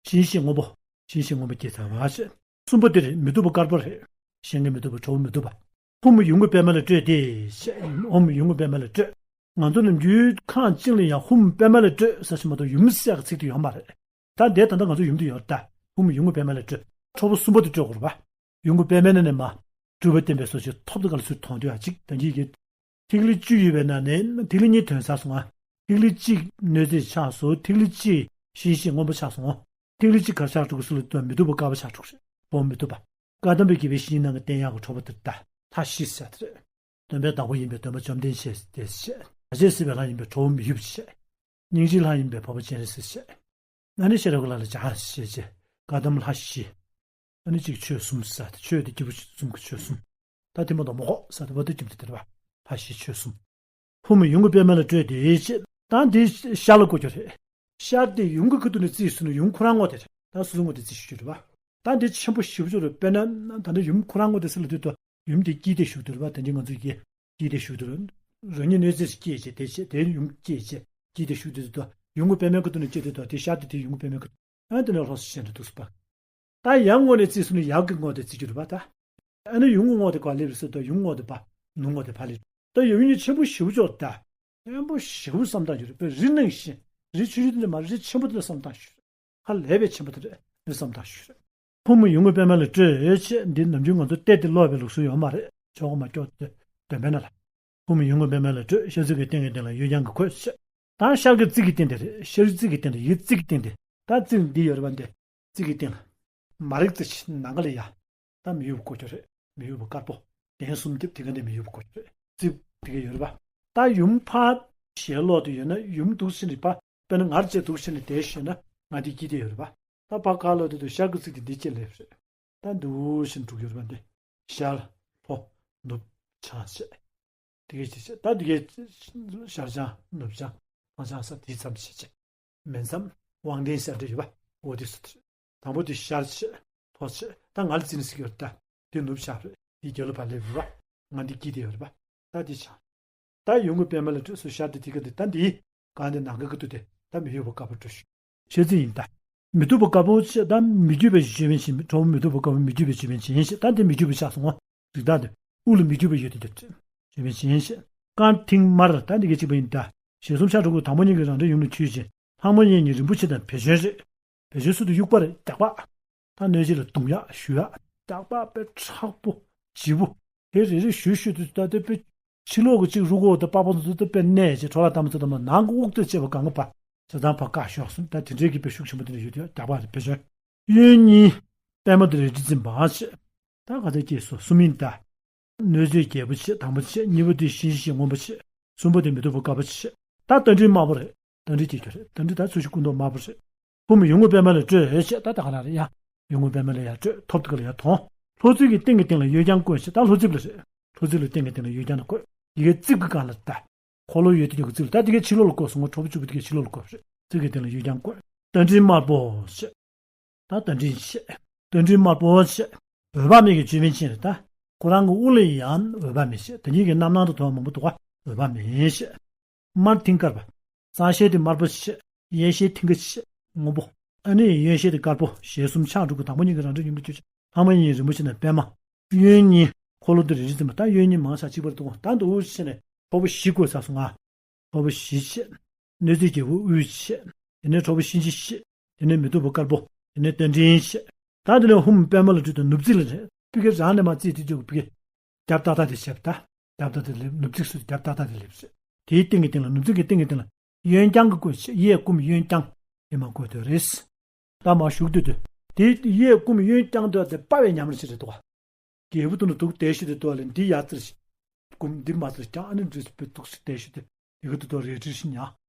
གཤིན་རྗེ་སྔོན་པོ། གཤིན་རྗེ་སྔོན་པོ་སྐྱེས་ཚར་བ་ཞེས། གསུམ་པོ་དེ་རེད། མི་སྡུག་པ་དཀར་པོ་རེད། གཞན་གྱིས་མི་སྡུག་པ་ཁྲོ་བོ་མི་སྡུག་པ། ཧཱུྃ་ཡུམ་གྱི་པད་མ་ལ་སྤྲོད་དེ་ཞེས། ཧཱུྃ་ཡུམ་གྱི་པད་མ་ལ་སྤྲོད། ང་ཚོ་ནམ་རྒྱུན་ཁང་གཅིག་ལ་ཡང་ཧཱུྃ་པདྨ་ལས་སྤྲོས་ཟེར་ཞིག་མ་གཏོགས་ཡུམ་ཟེར་ཡག་གི་ཚིག་དེ་ཡོད་མ་རེད། ད་འདི་ད་ལྟ་ང་ཚོ་ཡུམ་དུ་ཡོད་ད། ཧཱུྃ་ཡུམ་འགུགས་པདྨ་ལས་སྤྲོས། ཁྲོ་བོ་གསུམ་པོ་དེ་སྤྲོས་དགོས་རེད་པ། ཡུམ་འགུགས་པདྨ་ནས་ནས་མ། སྤྲུལ་པ་བསྟན་པའི་སྲོག་ཆགས་ཐོབ་ཏུ་ག་ལ་ཚུར་མཐོང་དུས་ཨ་ཅིག་ད་གིན་གྱི། ཐིག་ལེ་བཅུ་ཡོད་པའི་ནང་ནས་ཐིག་ལེ་གཉིས་ཐོན་ཚར་སོང་ང་། ཐིག་ལེ་གཅིག་གནོད་བྱེད་ཆགས་སོང་། ཐིག་ལེ་གཅིག་གཤིན་རྗེ་སྔོན་པོ་ཆགས་སོང་ང་། ཐིག་ལེ་གཅིག་ག་རེ་ཆགས་འགྲོ་གི་སུ་ལ་ལྟོས། མི་སྡུག་པ་དཀར་པོ་ཆགས་འགྲོ་གི་རེད། འོ་མི་སྡུག་པ། བཀའ་གདམས་པའི་དགྱེས་པའི་བཤེས་གཉེན་རྣམས་ཀྱི་བསྟན་ཡག་གི་ཁྲོ་བོ་དེ་ད་ལྷ་བཞི་ཟེར་དེ་རེད། སྟོན་པའི་བདག་པོ་ཡིན་པའི་སྟོན་པ་བཅོམ་ལྡན་འདས་དེ་བྱས། བྱ་བྱེད་སྲིད་པའི་ལྷ་ཡིན་པའི་ཁྲོ་བོ་མི་བསླུ་བྱས། སྙིང་རྗེའི་ལྷ་ཡིན་པའི་འཕགས་པ་སྤྱན་རས་གཟིགས་བྱས། ཨ་ནི་ཤེས་རབ་ཀྱི་ལྷ་ལ་བྱ་ཞེས་བྱས། བཀའ་གདམས་ལྷ་བཞི། ཨ་ནི་གཅིག་ཆོས་གསུམ་ཟེར་དེ་ཆོས་དེ་སྐྱེས་བུ་གསུམ་གྱི་ཆོས་གསུམ། ད་དེ་མ་གཏོགས་མོ་ཁོག་ཟེར་དེ་བ་དེ་ཁྱིམ་དེ་དེ་རེད་པ། ལྷ་བཞི་ཆོས་གསུམ། ཧཱུྃ་ཡུམ་འགུགས་པདྨ་ལས་སྤྲོས་ཏེ་ཅེས་དང་དེ་ཤར་ལ་བཀོད་རྒྱུ་རེད། ཤར་དེ་ཡུམ་གྱི་ཁ་ཐུག་ནས་བརྩིས་སོང་ན་ཡུམ་ཁོ་རང་ངོ་དེ་རེད། ད་སོ་སོ་ངོ་དེ་བརྩི་ཞུ་རྒྱུ་རེད་པ། ད་འདི་ཆེན་པོ་ཞེ་པོ་ཅིག་རེད། དཔེར་ན་ད་ནི་ཡུམ་ཁོ་རང་ངོ་དེ་སུ་ལ་དུས་དུ་ཡུམ་དེ་དཀྱིལ་དེ་བཞུགས་དུས་རེད་པ། དེ་འདྲའི་ང་ཚོ་ཡི་དཀྱིལ་དེ་བཞུགས་དུས་རང་ཉིད་གནོད་འཚེ་སྐྱེས་བྱས་དེ་བྱས་དེ་ཡུམ་སྐྱེས་བྱས་དཀྱིལ་དེ་བཞུགས་དུས་དུ་ཡུམ་གྱི་པདྨའི་ཁ་ཐུག་ནས་སྐྱེས་དུས་དུ་དེ་ཤར་དེ་དེ་ཡུམ་གྱི་པདྨའི་ཁ་ཐུག་ཨ་དེ་ནས་ལྷོ་སུ་ཤེས་འདྲ་འདུག་སུ་པ། ད་ཡབ་ངོ་ནས་བརྩིས་སོང་ན་ཡབ་ཀྱི་ངོ་དེ་བརྩི་རྒྱུ་རེད་པ་ད། ཨ་ནི་ཡུམ་གྱི་ངོ་དེ་ག་སླེབས་རེད་ཟེར་དུས་ཡུམ་ངོ་དེ་པ་ནུབ་ངོ་དེ་ཕར་སླེབས། ད་ཡབ་ཡུམ་གཉིས་ཆེན་པོ་ཞེ་པོ་ཅིག་ད། ཆེན་པོ་ཞེ་པོ་བསམ་སྟངས་ཡོད་རེད་པས། རི་ནང་བཞིན་རི་ཆུང་ཆུང་དེ་འདྲ་མ་རེད། རི་ཆེན་པོ་དེ་འདྲ་བསམ་སྟངས་ཤིག་རེད། ཧ་ལས་པའི་ཆེན་པོ་དེ་རེད། རི་བསམ་སྟངས་ཤིག་རེད། ཧཱུྃ་ཡུམ་འགུགས་པདྨ་ལས་སྤྲོས་ཅེས་འདི་ནམ་རྒྱུན་ང་ཚོ་གཏད་དེ་ཀློག་པའི་ལུགས་སྲོལ་ཡོད་མ་རེད། ཆོག་གི་མ་ཆོག་དེ་འདོན་པས་ན་ལ། ཧཱུྃ་ཡུམ་འགུགས་པདྨ་ལས་སྤྲོས། ཤར་རྩེ་གི་སྟེང་གི་སྟེང་ལ་གཡོན་བརྐྱང་གི་འཁོད་ཅེས། ད་ཤར་གྱི་རྩིབས་ཀྱི་སྟེང་དེ་རེད། ཤར་རྩིབས་ཀྱི་སྟེང་དེ་ཡི་རྩིབས་ཀྱི་སྟེང་དེ། ད་རྩིབས་འདི་ཡོད་རེད་པ་འདི། རྩིབས་ཀྱི་སྟེང་ལ། མ་རིག་རྩེ་ཆེ་ནམ་མཁའ་ལ་ཡ། ད་མི་གཡོ་བའི་སྐུ་ཅིག་རེད། མི་གཡོ་བའི་དཀར་པོ། གདན་གསུམ་རྡིབ་དེ་ག་ནས་མི་གཡོ་བའི་སྐུ་ཅིག་རེད། རྩིབས་དེ་ག་ཡོད་རེད་པ། ད་ཡུམ་ཕར་ཞལ་ལོག་ཏུ་ཡོད་ན་ཡུམ་འདུག་ཕྱིན་རེད་པ། དཔེར་ན་ང་རང་ཅིག་འདུག་ཕྱིན་ནས་བསྡད་ཤེས་ན་ང་འདི་དཀྱིལ་དེ་ཡོད་རེད་པ། ད་ཕར་ཁ་ལོག་དུས་དུ་ཤར་གྱི་རྩིབས་དེ་འདི་ཅིག་སླེབས་རེད། ད་འདུག་ཕྱིན་འགྲོ་གི་ཡོད་རེད་པ་འདི། ཤར། ལྷོ། ནུབ། བྱང་ཞེས། དེ་གས་ཅིག་བྱས། ད་དེ་གས་ཤར་བྱང་ནུབ་བྱང་བྱང་བྱང་ས་དེའི་མཚམས་ཤིག་བྱས། མིང་མཚམས་དབང་ལྡན་ཟེར་འདྲ་ཡོད་པ། འོ་དེ་སུ་དེ་རེད། དང་པོ་དེ་ཤར་བྱས། ལྷོ་བྱས། ད་ང་ལ་བརྩིས་ནས་ཟེར་གྱི་ཡོད་རེད་ད། དེ་ནུབ་བྱས་རེད། དེ་རྒྱབ་ལ་ཕར་སླེབས་རེད་པ། ང་འདི་དཀྱིལ་དེ་ཡོད་རེད་པ། ད་དེ་བྱས། ད་ཡུམ་གྱི་པདྨ་ལས་སྤྲོས་སུ་ཤར་དེ་དེ་ག་དེ་ད་འདི། གང་དེ་ནམ་མཁའི་ཁ་ཐུག་དེ་ད་མི་གཡོ་བའི་དཀར་པོ་སྤྲོས་ཤིག་ཤར་རྩིབས་ཡིན་ད། མི་སྡུག་པ་དཀར་པོ་ཅེས་ད་མི་བསྐྱོད་པའི་ཅོད་པན་བྱིན། ཁྲོ་བོ་མི་སྡུག་པ་དཀར་པོ་མི་བསྐྱོད་པའི་ཅོད་པན་བྱིན་ཞེས། ད་འདི་མི་བསྐྱོད་པ་ཆགས་སོང་ངོ་། རིགས་བདག་དེ་དབུ་ལ་མི་བསྐྱོད་པ་ཡོད་དེ་འདིར་ཅོད་པན་བྱིན་ཞེས། རྐང་མཐིང་དམར། ད་འདི་ག་གཅིག་པ་ཡིན་ད། ཞལ་གསུམ་ཕྱག་དྲུག་གི་དང་པོ་གཉིས་ཀྱིས་རང་འདྲའི་ཡུམ་ལ་འཁྱུད་ཅིང་ལྷ་མོ་གཉིས་ནི་རིན་པོ་ཆེ་དང་བེ་ཅོན་རེད། བེ་ཅོན་སུ་དུ་དབྱུག་པ་རེད། རྒྱགས་པ། ད་གནོད་བྱེད་ལ་རྡུང་ཡག་གཞུ་ཡག་རྒྱགས་པ་དཔེ་མཁྲེགས་པོ་ལྗིད་པོ། དེ་རེ་རེ་གཞུ་གཞུ་དུས་ད་དེ་དཔེ་ཕྱི་ལོགས་ཀྱི་གཅིག་རུ་སྒོ་དང་པགས་པ་ཚོ་དེ་དཔེ་གནས་ཅིག་འཕྲོ་བརླག་བཏང་མ་ཚོ་དང་ནང་གི་དབུགས་དེ་བཅད་པ་གང་གི་པ། བྱས་ཙང་ཕར་བཀག་ཤོག་གསུངས། ད་དེ་འདྲའི་གི་དཔེ་ཤུགས་ཆེན་པོ་དེ་འདྲ་ཡོད་དུས་རྒྱགས་པ་རེད། བེ་ཅོན། གཡོན་གཉིས། པདྨ་དེ་རལ་གྲི་འཛིན་པ་ཞེས། ད་ག་ཚོད་སྐྱེས་སོ་གསུམ་ཡིན་ད། གནོད་འཚེ་རྒྱལ་པོ་ཞེས་དང་པོ་ཞེས། གཉིས་པ་དེ་གཤིན་རྗེ་ཞེས་སྔོན་པོ་ཞེས། གསུམ་པ་དེ་མི་སྡུག་པ་དཀར་པོ་ཞེས། ད་རྟ་མགྲིན་དམར་པོ་རེད། རྟ་མགྲིན་སྐྱེ་རྒྱུ་རེད། རྟ་མགྲིན་ད་ཚོས་ཤིག་སྐུ་མདོག་དམར་པོ་རེད། ཧཱུྃ་ཡུམ་འགུགས་པདྨ་ལས་སྤྲོས་ཞེས། ད་ད་ག་ལ་རེད་ཡ། ཡུམ་འགུགས་པདྨ་ལས་ཡར་སྤྲོས། ཐོབ་ཏུ་ག་ལ་ཡར་དོང་། ལྷོ་རྩེ་གི་སྟེང་གི་སྟེང་ལ་གཡོན་བརྐྱང་བཀོད་ཞེས། ད་ལྷོ་རྩེ་ལ་རེད། ལྷོ་རྩེ་ལ་སྟེང་གི་སྟེང་ལ་གཡོན་བརྐྱང་ན་བཀོད། ཡི་གེ་རྩིབས་ཀྱི་སྒང་ལ་ད། འཁོར་ལོ་ཡོད་དེ་ཡོད་ཀྱི་རྩིབས་ལ་ད་དེ་གའི་ཕྱི་ལོགས་ལ་བཀོད་སོང་ངོ་། ཁྲོ་བོ་བཅུ་པོ་དེ་གའི་ཕྱི་ལོགས་ལ་བཀོད་རེད། རྩིབས་ཀྱི་སྟེང་ལ་གཡོན་བརྐྱང་བཀོད། རྟ་མགྲིན་དམར་པོ་ཞེས། ད་རྟ་མགྲིན་ཞེས། རྟ་མགྲིན་དམར་པོ་ཞེས། འོད་དཔག་མེད་ཀྱི་ཅོད་པན་ཅན་རེད་ད། ཁོ་རང་གི་དབུ་ལ་ཡང་འོད་དཔག་མེད་ཞེས། དེ་གཉིས་ཀྱི་རྣམ་སྣང་དུ་མཐོང་བ་མང་པོ་འདུག་ག་འོད་དཔག་མེད་ཞེས། དམར་མཐིང་དཀར་པ། གཙང་ཞལ་དེ་དམར་པོ་ཞེས། གཡས་ཞལ་མཐིང་ག་ཞེས། སྔོན་པོ། ཨ་ནི་གཡོན་ཞལ་དེ་དཀར་པོ། ཞལ་གསུམ་ཕྱག་དྲུག་གི་དང་པོ་གཉིས་ཀྱིས་རང་འདྲའི་ཡུམ་ལ་འཁྱུད་ཅིང་ལྷ་མོ་གཉིས་རིན་པོ་ཆེ་དང་པདྨ། གཡོན་གཉིས། འཁོར་ལོ་དེ་རལ་གྲི་འཛིན་པ། ད་གཡོན་གཉིས་མང་ཆ་གཅིག་པར་འདུག་ག་ད་འདུག་ཕྱིན་ནས་ཁྲོ་བོ་བཞི་བཀོད་ཚར་སོང་ང་། ཁྲོ་བོ་བཞི་བྱས། གནོད་འཚེ་རྒྱལ་པོ་དབུས་བྱས། དེ་ནས་ཁྲོ་བོ་གཤིན་རྗེ་བཞི། དེ་ནས་མི་སྡུག་པ་དཀར་པོ། དེ་ནས་རྟ་མགྲིན་བྱས། ད་དེ་ནས་ཧཱུྃ་པདྨ་ལས་སྤྲོས་ཏེ་ནུབ་རྩེ་ལ་རེད། ཕ་གི་རང་ནས་མར་རྩིས་དེ་བཅུག་ཕ་གི། རྒྱབ་ཏག་ཏག་དེ་བྱས་པ་ད། རྒྱབ་ཏག་ཏག་དེ་སླེབས། ནུབ་རྩེ་སུ་རྒྱབ་ཏག་ཏག་དེ་སླེབས་རེད། དེའི་སྟེང་གི་སྟེང་ལ་ནུབ་རྩེ་གི་སྟེང་གི་སྟེང་ལ་གཡོན་བརྐྱང་གི་བཀོད་བྱས། གཡས་བསྐུམ་གཡོན་བརྐྱང་། དེ་མར་བཀོད་དེ་རེད། ད་མར་བཞུགས་དུས་དུས། དེ་གཡས་བསྐུམ་གཡོན་བརྐྱང་དུས་དེ་དཔའ་བའི་ཉམས་ལེན་ཞིག་རེད་འདུག་ག་རྒྱལ་པོ་དུ་ནི་འདུག་བསྡད་ཤི་དུ་དོ་ལ་འདི་ཡ་ཙིར་ཞིག་སྒོམ་འདི་མ་ཙིར་ཀྱང་ཨ་ནི་འདྲུས་སུ་བུད་འདུག་སུ་བསྡད་ཤི་དུ་དེ་གི་དུ་དོ་རེ་ཁྲིར་ཤི་ཉ།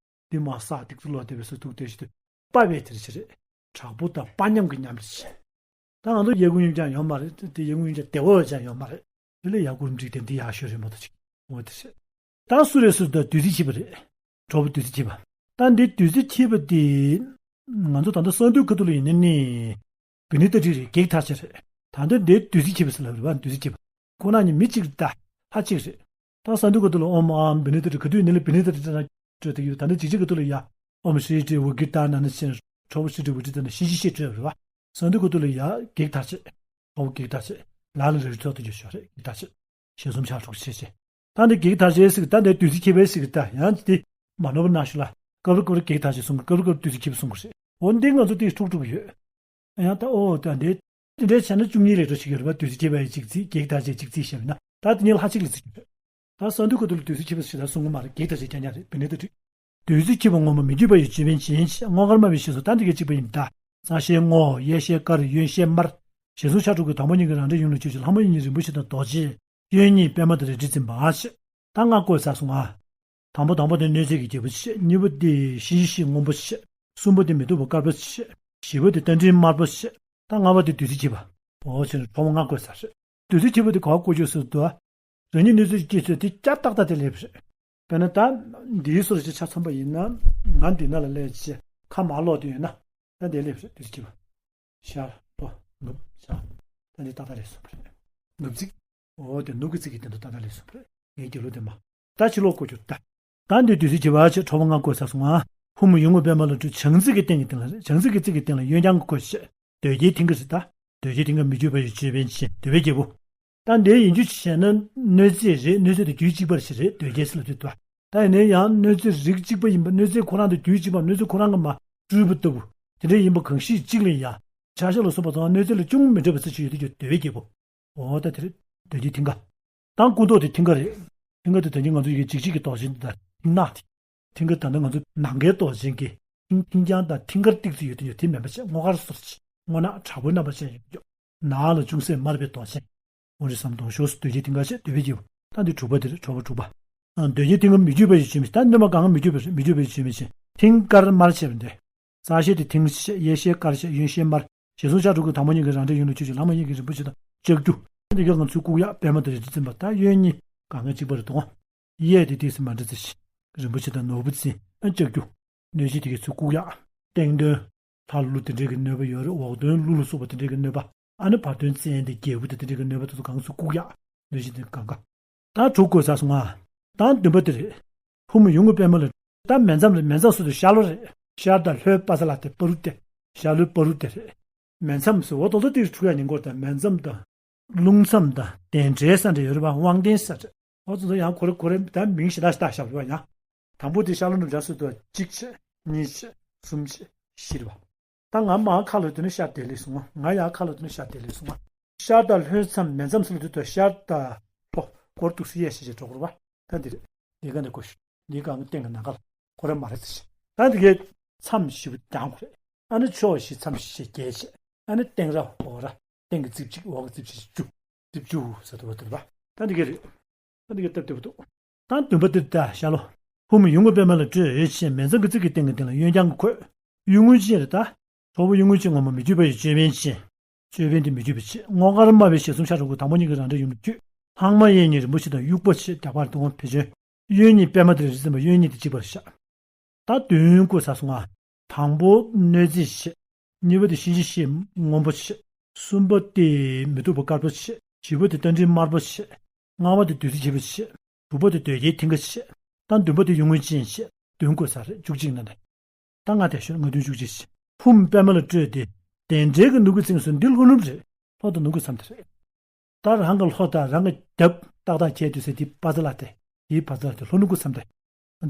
འདི་མ་ས་སྡིག་ཏུ་ལོག་བསྡད་པའི་སུ་འདུག་བསྡད་ཤི་དུ་དཔའ་བའི་དེར་ཞི་རེད། དྲག་པོ་དང་དཔའ་ཉམས་ཀྱི་ཉམས་ལེན་ཞིག་ད་ང་ཚོ་གཡས་བསྐུམ་གཡོན་བརྐྱང་ཡོད་མ་རེད། དེ་གཡས་བསྐུམ་གཡོན་བརྐྱང་བདེ་བོ་ཡོད་ཅང་ཡོད་མ་རེད། དེ་ལས་ཡར་སྐུར་འགྲིག་དེ་འདི་ཡག་ཤོས་རེད་མ་གཏོགས་ཅིག་འོ་དེ་རེད། ད་སུ་རེད་སུ་དང་བདུད་རྩི་འཁྱིལ་པ་རེད། གྲོགས་པོ་བདུད་རྩི་འཁྱིལ་པ། ད་འདི་བདུད་རྩི་འཁྱིལ་པ་འདི། ང་ཚོ་ད་ལྟ་གསང་འདུས་ཁ་ཐུག་ལ་ཡིན་ན་ནི། བི་ནི་ཏ་ཏྲི་རེད། བགེགས་མཐའ་བཅད་རེད། ད་ལྟ་འདི་བདུད་རྩི་འཁྱིལ་པ་ཟེར་ལབ་རེད་པ། བདུད་རྩི་འཁྱིལ་པ། ཁོ་ན་ནི་མི་གཅིག་རེད་ད། ལྷ་གཅིག་རེད། ད་གསང་འདུས་ཁ་ཐུག་ལ་ཨོཾ་ཨཱཿ་བི་ནི་ཏ་ཏྲི་ག་དུས་ནི་ལ་བི་ནི་ཏ་ཏྲི་ན་སྤྲོས་ཏེ་ཡོད། ད་ལྟ་འཇིགས་བྱེད་ཁ་ཐུག་ལ་ཡ། ཨོཾ་ཤྲི་ཏྲི་བི་གི་ཏ་ན་ནི་ཞེས་གྲོགས་པོ་ཤྲི་ཏྲི་བི་ཏྲི་ཏ་ན་གཤིན་རྗེ་གཤེད་སྤྲོས་རེད་པ། གསང་འདུས་ཁ་ཐུག་ལ་ཡ་བགེགས་མཐའ་བཅད། གྲོགས་པོ་བགེགས་མཐའ་བཅད། ལ་ལ་རེ་རེ་ཐོག་ཏུ་འགྱུར་ཤོག་རེད། བགེགས་མཐའ་བཅད། ཞལ་གསུམ་ཕྱག་དྲུག་བྱས་བྱས། ད་འདི་བགེགས་མཐར་བྱེད་ཟེར་གི། ད་འདི་བདུད་རྩི་འཁྱིལ་པའི་ཟེར་གི། ད་ཡང་འདི་མ་ནོར་བ་གནང་ཞུ་ལ། སྐབས་རེ་སྐབས་རེ་བགེགས་མཐར་བྱེད་གསུང་གི། སྐབས་རེ་སྐབས་རེ་བདུད་རྩི་འཁྱིལ་པ་གསུང་གི་རེད། འོ་འདི་ང་ཚོ་འདི་འཁྲུག་འཁྲུག་ཡོད། ཡང་ད་ཨོ་ད་འདི་འདི་འདྲའི་བྱས་ན་བཅུ་གཉིས་ལས་འགྲོ་ཞིག་ཡོད་རེད་པ། བདུད་རྩི་འཁྱིལ་པ་ཡི་གཅིག་རྩི། བགེགས་མཐར་བྱེད་གཅིག་རྩི་བཤད་པ་ཡིན་ན། ད་འདི་གཉིས་ལྷ་གཅིག་ལ་བརྩི་རྒྱུ་རེད། ད་གསང་འདུས་སྐོར་དུ་ལ་བདུད་རྩི་འཁྱིལ་པ་ཞེས་ད་གསུང་གི་མ་རེད། བགེགས་མཐར་བྱེད་རྐྱང་རྐྱང་རེད། བི་ནི་ད་འགྲིག། བདུད་རྩི་འཁྱིལ་པ་ངོ་མ་མི་བསྐྱོད་པ་ཡི་ཅོད་པན་ཅན་ཞེས། སྔོ་དཀར་དམར་པོའི་ཞལ་གསུམ་ད་འདི་ག་གཅིག་པ་ཡིན་ད། གཙང་ཞལ་སྔོ། གཡས་ཞལ་དཀར། གཡོན་ཞལ་དམར། ཞལ་གསུམ་ཕྱག་དྲུག་གི་དང་པོ་གཉིས་ཀྱིས་རང་འདྲའི་ཡུམ་ལ་བརྗོད་ཅིང་། ལྷག་མ་གཡས་གཉིས་རིན་པོ་ཆེ་དང་རྡོ་རྗེ། གཡོན་གཉིས་པད་མ་དང་རལ་གྲི་འཛིན་པ་ཞེས། ད་ལྔ་བཀོད་ཚར་སོང་ང་། དང་པོ་དང་པོ་དེ་གནོད་འཚེ་གི་རྒྱལ་པོ་ཞེས། གཉིས་པ་དེ་གཤིན་རྗེ་གཤེད་སྔོན་པོ་ཞེས། གསུམ་པ་དེ་མི་སྡུག་པ་དཀར་པོ་ཞེས། བཞི་པ་དེ་རྟ་མགྲིན་དམར་པོ་ཞེས། ད་ལྔ་པ་དེ་བདུད་རྩི་འཁྱིལ་པ། འོ་བྱས་ནས་ཁྲོ་བོ་ལྔ་བཀོད་ཚར་རེད། བདུད་རྩི་འཁྱིལ་པ་དེ་ག་པར་བཀོད་རྒྱུ་ཟེར་དུས། རང་ཉིད་གནོད་འཚེ་སྐྱེས་ཚོད་དེ་བསྐྱར་ཏག་ཏག་དེ་སླེབས་རེད། དཔེར་ན་ད་འདིའི་སོར་ཅིག་ཆ་མཚོན་པ་ཡིན་ན། ང་འདི་ན་ལ་སླེབས་ཅིག་ཁ་མར་ལོག་དུས་ཡིན་ན། ད་འདི་སླེབས་རེད། བདུད་རྩི་འཁྱིལ་པ། ཤར་ལྷོ་ནུབ་བྱང་། ད་འདི་ཏག་ཏག་སླེབས་སོང་བ་རེད། ནུབ་རྩི། འོ་དེ་ནུབ་ཀྱི་རྩི་གི་སྟེང་དུ་ཏག་ཏག་སླེབས་སོང་བ་རེད། ངའི་དགེ་ལུགས་དེ་མ། ད་ཕྱི་ལོགས་བཀོད་རྒྱུ་ད། ད་འདི་བདུད་རྩི་འཁྱིལ་པ་ཞེས་ཁྲོ་བོ་ལྔ་བཀོད་ཚར་སོང་ང་། ཧཱུྃ་ཡུམ་ངོ་པད་མ་ལ་སྤྲུལ། བྱང་རྩི་གི་སྟེང་གི་སྟེང་ལ། བྱང་རྩི་གི་རྩི་གི་སྟེང་ལ་གཡོན་བརྐྱང་གི་བཀོད་ཞེས། འདོད་རྒྱལ་མཐིང་ག་ཞེས་ད། འདོད་རྒྱལ་མཐིང་ག་མི་བསྐྱོད་པ་ཡི་ཅོད་པན་ཅན། འདོད་པའི་རྒྱལ་པོ། ད་འདིའི་ཡིན་རྒྱུ་བྱས་ན་གནོད་འཚེ་རེད། གནོད་འཚེ་དེ་རྒྱུད་གཅིག་པ་ཞིག་རེད། འདོད་རྒྱལ་ཟེར་ལབ་དུས་ད། ད་ཡིན་ན་ཡང་གནོད་འཚེ་རིགས་གཅིག་པ་ཡིན་པ། གནོད་འཚེ་ཁོ་རང་དང་རྒྱུད་གཅིག་པ། གནོད་འཚེ་ཁོ་རང་གིས་མར་སྤྲུལ་པ་ལྟ་བུ། དེ་འདྲ་ཡིན་པ་གང་ཞིག་གཅིག་ལ་ཡང་། ཕྱག་ཞབས་ལ་སོགས་པ་དང་གནོད་འཚེ་ལ་ཅུང་མི་འདྲ་བ་ཙམ་ཞིག་ཡོད་དུས་ཀྱང་འདོད་པའི་རྒྱལ་པོ། འོ་ད་དེ་རེད། འདོད་རྒྱལ་མཐིང་ག། ད་སྐུ་མདོག་དེ་མཐིང་ག་རེད། མཐིང་ག་དེ་ད་གིན་ང་ཚོ་ཡི་གེ་འཇིགས་བྱེད་ཀྱི་མདོག་ཅན་དེ་དང་མཐིང་ནག་དེ། མཐིང་ག་ད་ནི་ང་ཚོ་ནམ་མཁའི་མདོག་ཅན་གྱི་མཐིང་མཐིང་རྐྱང་དང་མཐིང་དཀར་ཏོག་ཙམ་ཡོད་དུས་ཀྱང་དེ་མིན་པ་བྱས། སྔོ་དཀར་སོགས་ཀྱི་སྔོ་ནག་དྲག་པོའི་རྣམ་པ་ཅན་ཡོད་ཀྱང་ནག་ལ་ཅུང་ཟད་དམར་བའི་མདོག་ཅན། འོ་རེད། ཟམ་གདོང་ཕྱོགས་སུ་འདོད་རྒྱལ་མཐིང་ག་ཞེས། འདོད་པའི་རྒྱལ་པོ། ད་འདི་དྲུག་པ་དེ་རེད། ཁྲོ་བོ་དྲུག་པ། ཨ། འདོད་རྒྱལ་མཐིང་ག་མི་བསྐྱོད་པ་ཡི་ཅོད་པན་ཅན། ད་སྣོན་པ་གང་ག་མི་བསྐྱོད་པ་རེད། མི་བསྐྱོད་པ་ཡི་ཅོད་པན་ཅན། མཐིང་དཀར་དམར་བྱས་པ་འདི། གཙང་ཞལ་དེ་མཐིང་ཞེས། གཡས་ཞལ་དཀར་ཞེས། གཡོན་ཞལ་དམར། ཞལ་གསུམ་ཕྱག་དྲུག་གི་དང་པོ་གཉིས་ཀྱིས་རང་འདྲའི་ཡུམ་ལ་བརྗོད་ཅིང་། ལྷག་མ་གཡས་གཉིས་རིན་པོ་ཆེ་དང་ལྕགས་ཀྱུ། འདི་ག་ང་ཚོའི་བཀུག་ཡག་པད་མ་དང་རལ་གྲི་འཛིན་པ། ད་གཡོན་གཉིས་གང་ག་གཅིག་པ་རེད་དོ། གཡས་དེ་ཏོག་ཙམ་མ་འདྲ་ཙམ་ཞིག་རིན་པོ་ཆེ་དང་ནོར་བུ་འཛིན། ཨ། ལྕགས་ཀྱུ། གནོད་བྱེད་དེ་གའི་ཚུལ་བཀུག་ཡག་སྟེང་གདོན། ལྷ་ཀླུ་དེ་འདྲའི་གི་གནོད་པ་ཡོད་རེད། འོག་གདོན་ཀླུ་ལ་སོགས་པ་དེ་འདྲའི་གི་གནོད་པ། ཨ་ནི་བར་གདོན་བཙན་དང་རྒྱལ་པོ་དང་དེ་འདྲའི་གི་གནོད་པ་དེ་ཚོ་གང་ཚུལ་བཀུག་ཡག་གནོད་བྱེད་དེ་གང་ག། ད་དྲུག་བཀོད་ཚར་སོང་ང་། ད་བདུན་པ་དེ་རེད། ཧཱུྃ་ཡུམ་ངོ་པད་མ་ལ། ད་མེ་མཚམས་རེད། མེ་མཚམས་ཟེར་དུས་ཤར་ལྷོ་རེད། ཤར་དང་ལྷོའི་པ་ས་ལ་དེ་བར་དུ་དེ། ཤར་ལྷོའི་བར་དུ་དེ་རེད། མེ་མཚམས་ཟེར་འོ་དོ་དོ་དེ་འཁྲུག་ཡག་ཉེན་ཁ་ཡོད་རེད། ད་མེ་མཚམས་དང་། རླུང་མཚམས་དང་། གདན་འདྲེན་ས་འདྲ་ཡོད་རེད་པ། དབང་ལྡན་ས་རེད། འོ་དོ་དོ་ཡང་ཁོ་རེ་ཁོ་རེ་ད་མིང་ཞེ་དྲག་ཞེ་དྲག་བཞག་རེད་པ། ཡང་དང་པོ་དེ་ཤར་ལྷོ་ནུབ་བྱང་ཟེར་དུས་གཅིག་བྱས། གཉིས་བྱས། གསུམ་བྱས། བཞི་རེད་པ། ད་ང་མར་ཁ་ལ་དེ་ནི་ཤར་དེ་སླེབས་སོང་ང་། ང་ཡར་ཁ་ལ་དེ་ནི་ཤར་དེ་སླེབས་སོང་ང་། ཤར་དང་ལྷོའི་མཚམས། མེ་མཚམས་སུ་ལ་དུས་དང་ཤར་དང་ལྷོ་སྐོར་དུ་སུ་ཡས་ཤེས་བྱེད་གྲོགས་རེད་པ། ད་འདི་རེད། འདི་ག་ནས་བཀོད་ཤོག་འདི་ག་ནས་སྟེང་གི་ནང་ག་ལ་ཁོ་ར་མ་རེད་ཟེར། ད་འདི་གའི་མཚམས་བཞི་པོ་གྱང་ཁོ་རེད། ཨ་ནི་ཕྱོགས་བཞི་མཚམས་བཞི་བརྒྱད་བྱས། ཨ་ནི་སྟེང་ར་འོག་ར། སྟེང་གི་རྩིབས་གཅིག་འོག་གི་རྩིབས་བཞི་བཅུ། རྩིབས་བཅུ་ཟེར་དུ་བ་དུ་རེད་པ། ད་འདི་ག་རེད། ད་འདི་ག་སྟབས་བདེ་པོ་འདུག་ད་བདུན་པ་འདིར་ད་ཤར་ལྷོ། ཧཱུྃ་ཡུམ་ངོ་པད་མ་ལ་སྤྲོད་ཅེས། མེ་མཚམས་ཀྱི་རྩིབས་ཀྱི་སྟེང་གི་སྟེང་ལ་གཡོན་བརྐྱང་གི་འཁོད། གཡུལ་ངོ་ཅན་རེད་ད། ཁྲོ་བོ་གཡུལ་ངོ་ཅན་ངོ་མ་མི་བསྐྱོད་པ་ཡི་ཅོད་པན་ཅན། ཅོད་པན་དེ་མི་བསྐྱོད་པའི་ཕྱིར། སྔོ་དཀར་དམར་པོའི་ཞལ་གསུམ་ཕྱག་དྲུག་གི་དང་པོ་གཉིས་ཀྱིས་རང་འདྲའི་ཡུམ་ལ་བརྗོད། ལྷག་མ་གཡས་གཉིས་རིན་པོ་ཆེ་དང་དབྱུག་པ་ཕྱེད་དག་པར་དུ་འོང་བེ་ཅོན། གཡོན་གཉིས་པད་མ་དང་རལ་གྲི་འཛིན་པ། གཡོན་གཉིས་དེ་གཅིག་པར་བཞག་ད་བདུན་བཀོད་ཚར་སོང་ང་། དང་པོ་གནོད་འཚེ་ཕྱེད། གཉིས་པ་དེ་གཤིན་རྗེ་གཤེད་སྔོན་པོ་ཕྱེད། གསུམ་པ་དེ་མི་སྡུག་པ་དཀར་པོ་ཕྱེད། བཞི་པ་དེ་རྟ་མགྲིན་དམར་པོ་ཕྱེད། ལྔ་པ་དེ་བདུད་རྩི་འཁྱིལ་པ་ཕྱེད། དྲུག་པ་དེ་འདོད་རྒྱལ་མཐིང་ག་ཕྱེད། ད་བདུན་པ་དེ་གཡུལ་ངོ་ཅན་ཕྱེད། བདུན་བཀོད་ཚར་རེད། བཅུ་གཅིག་ན་ནས། ད་ང་དེ་ཤོད། ང་བདུན་བཅུ་གཅིག་ཕྱེད། ཧཱུྃ་པད་མ་ལ་སྤྲོད་དེ། གདན་འདྲེན་གྱི་ནུབ་ཀྱི་རྩེ་ནས་སུ་འདི་ལྷོ་ནུབ་རེད། ལྷོ་དང་ནུབ་ཀྱི་མཚམས་དེ་རེད། ད་རང་གི་ལྷོ་དང་རང་གི་རྒྱབ་ཏག་ཏག་ཁྱེར་དུས་ཟེར་དེ་པ་ཙ་ལ་དེ། དེའི་པ་ཙ་ལ་དེ་ལྷོ་ནུབ་ཀྱི་མཚམས་དེ།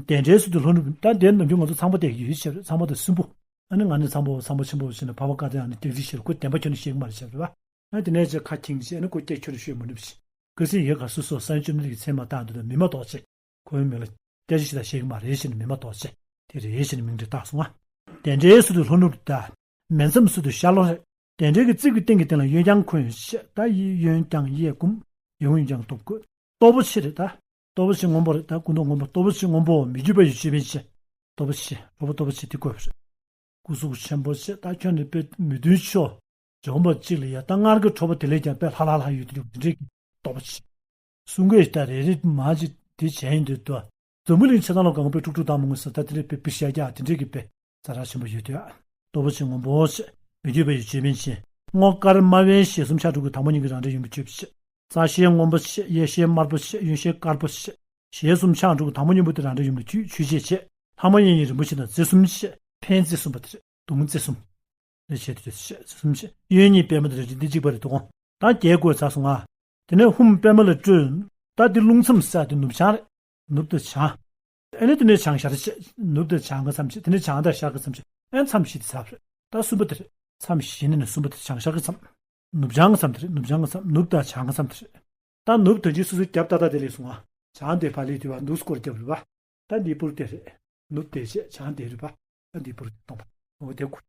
གདན་འདྲེན་ཟེར་དུས་ལྷོ་ནུབ། ད་དེ་ནམ་རྒྱུན་ང་ཚོ་ཚང་པ་དེ་ཡོད་ཤེས་རེད། ཚང་པ་དང་གསུམ་པོ། ཨ་ནི་ང་ནི་ཚང་པོ་ཚང་པོ་ཆེན་པོ་བྱས་ནས་བར་པ་བཀའ་བསྟན་ཨ་ནི་སྟེགས་གཟིགས་ཤེས་རེད། ཁོ་བདེན་པ་ཁྱོན་ནས་ཤེས་ཀྱི་མ་རེད་ཤེས་རེད་པ། ཨ་དེ་ནས་ཅེས་ཁ་ཁེངས་བྱས་ཨ་ནི་ཁོ་སྐད་ཁྱོན་ནས་ཤེས་མ་ནུས་ཤེས། ཁ་སང་ཡོད་ག་སུ་སོགས་ས་ཡོམ་བཅོམ་ནི་གི་མཚན་མ་བཏགས་འདུག་ད་མི་མ་གཏོགས་ཅེས། ཁོའི་མིང་ལ་སྐད་ཆ་ཞིག་ད་བཤད་ཀྱི་མ་རེད་ཟེར་ནས་མི་མ་གཏོགས་ཅེས་དེ་རེད་ཟེར་ནས་མིང་དེ་བཏགས་སོང་ང་། གདན་འདྲེན་ཟེར་དུས་ལྷོ་ནུབ་ད། མེ་མཚམས་ཟེར་དུས་ཤར་ལྷོ་རེད། གདན་འདྲེན་གྱི་རྩིབས་ཀྱི་སྟེང་གི་སྟེང་ལ་གཡོན་བརྐྱང་འཁོད་ཡོད་ཅེས། ད་ཡི་གཡོན་བརྐྱང་གཡས་བསྐུམ། ཡང་གཡོན་བརྐྱང་སྟོབས་བཀོད། སྟོབས་པོ་ཆེ་རེད་ད། སྟོབས་པོ་ཆེ་སྔོན་པོ་རེད་ད། སྐུ་མདོག་སྔོན་པོ། སྟོབས་པོ་ཆེ་སྔོན་པོ་མི་བསྐྱོད་པ་ཡི་ཅོད་པན་ཅན། སྟོབས་པོ་ཆེ། ཁྲོ་བོ་སྟོབས་པོ་ཆེ་དེ་བཀོད་པ་རེད། སྐུ་གཟུགས་ཆེན་པོ་ཆེ། ད་ཁྱོན་ནས་དཔེ་མི་མཐུན་ཕྱོགས། འཇོམས་པ་གཅིག་ལ་ཡ་ད་སྔར་གྱི་ཁྲོ་བོ་དེ་ལས་ཀྱང་དཔེ་ལྷག་ལྷག་ལྷག་ཡོད་དུས་དེ་འདྲའི་གི་སྟོབས་པོ་ཆེ། གསུང་སྐད་ད་རེ་རེ་མ་ཅིག་དེ་བྱས་ཡིན་དུས་ད། འཛམ་བུ་གླིང་ཆེ་ཚང་ལ་གང་དཔེ་དཀྲུག་དཀྲུག་བཏང་མི་ངོ་ཟེར་ད་དེ་འདྲའི་དཔེ་དཔེ་ཤ་རྒྱགས་དེ་འདྲའི་གི་དཔེ་ཛ་དྲག་ཆེན་པོ་ཡོད་དུས། སྟོབས་པོ་ཆེ་སྔོན་པོ་ཆེ། མི་བསྐྱོད་པ་ཡི་ཅོད་པན་ཅན། སྔོ་དཀར་དམར་པོའི་ཞལ་གསུམ་ཕྱག་དྲུག་གི་དང་པོ་གཉིས་ཀྱིས་རང་འདྲའི་ཡུམ་ལ་བརྗོད་པའི་ཕྱིར། གཙང་ཞལ་སྔོན་པོ་ཆེ། གཡས་ཞལ་དམར་པོ་ཆེ། གཡོན་ཞལ་དཀར་པོ་ཆེ། ཞལ་གསུམ་ཕྱག་དྲུག་གི་དང་པོ་གཉིས་པོ་དེ་རང་འདྲའི་ཡུམ་ལ་བརྗོད་ཆོས་ཅེས་བྱས། ལྷག་མ་གཡས་གཉིས་རིན་པོ་ཆེ་དང་རྩེ་གསུམ་བྱས། འཕན་རྩེ་གསུམ་པ་དེ་རེད། གདུང་རྩེ་གསུམ། རེ་བྱས་ཏེ་ཞེས་གསུམ་བྱས། གཡོན་གཉིས་པད་མ་དང་རལ་གྲི་འདི་གཅིག་པ་རེད་དོ། ད་བརྒྱད་བཀོད་ཚར་སོང་ང་། དེ་ནས་ཧཱུྃ་པད་མ་ལ་སྤྲོད། ད་འདི་རླུང་མཚམས་ས་དེ་ནུབ་བྱང་རེད། ནུབ་དང་བྱང་། ཨ་ནི་དེ་ནས་བྱང་ཤར་བྱས། ནུབ་དང་བྱང་གི་མཚམས་བྱས། དེ་ནས་བྱང་དང་ཤར་གྱི་མཚམས་བྱས། ཨ་ནི་མཚམས་བཞི་དེ་ཚར་བ་རེད། ད་གསུམ་པ་དེ་རེད། མཚམས་བཞི་ནས་ནི་གསུམ་པ་དེ་བྱང་ཤར་གྱི་མཚམས། ནུབ་བྱང་གི་མཚམས་དེ་རེད། ནུབ་བྱང་གི་མཚམས། ནུབ་དང་བྱང་གི་མཚམས་དེ་རེད། ད་ནུབ་དོན་གྱི་སོ་སོའི་རྒྱབ་ཏག་ཏག་དེ་ལས་བཟུང་བ། བྱང་དེ་ཕར་ལས་དུས་བ་འདུག་སྐོར་རྒྱབ་རེད་བ། ད་འདི་པུར་དེ་རེད། ནུབ་དེ་བྱས། བྱང་དེ་རེད་བ། ད་འདི་པུར་དེ་སྟོང་པ། འོ་དེ་ཁུ།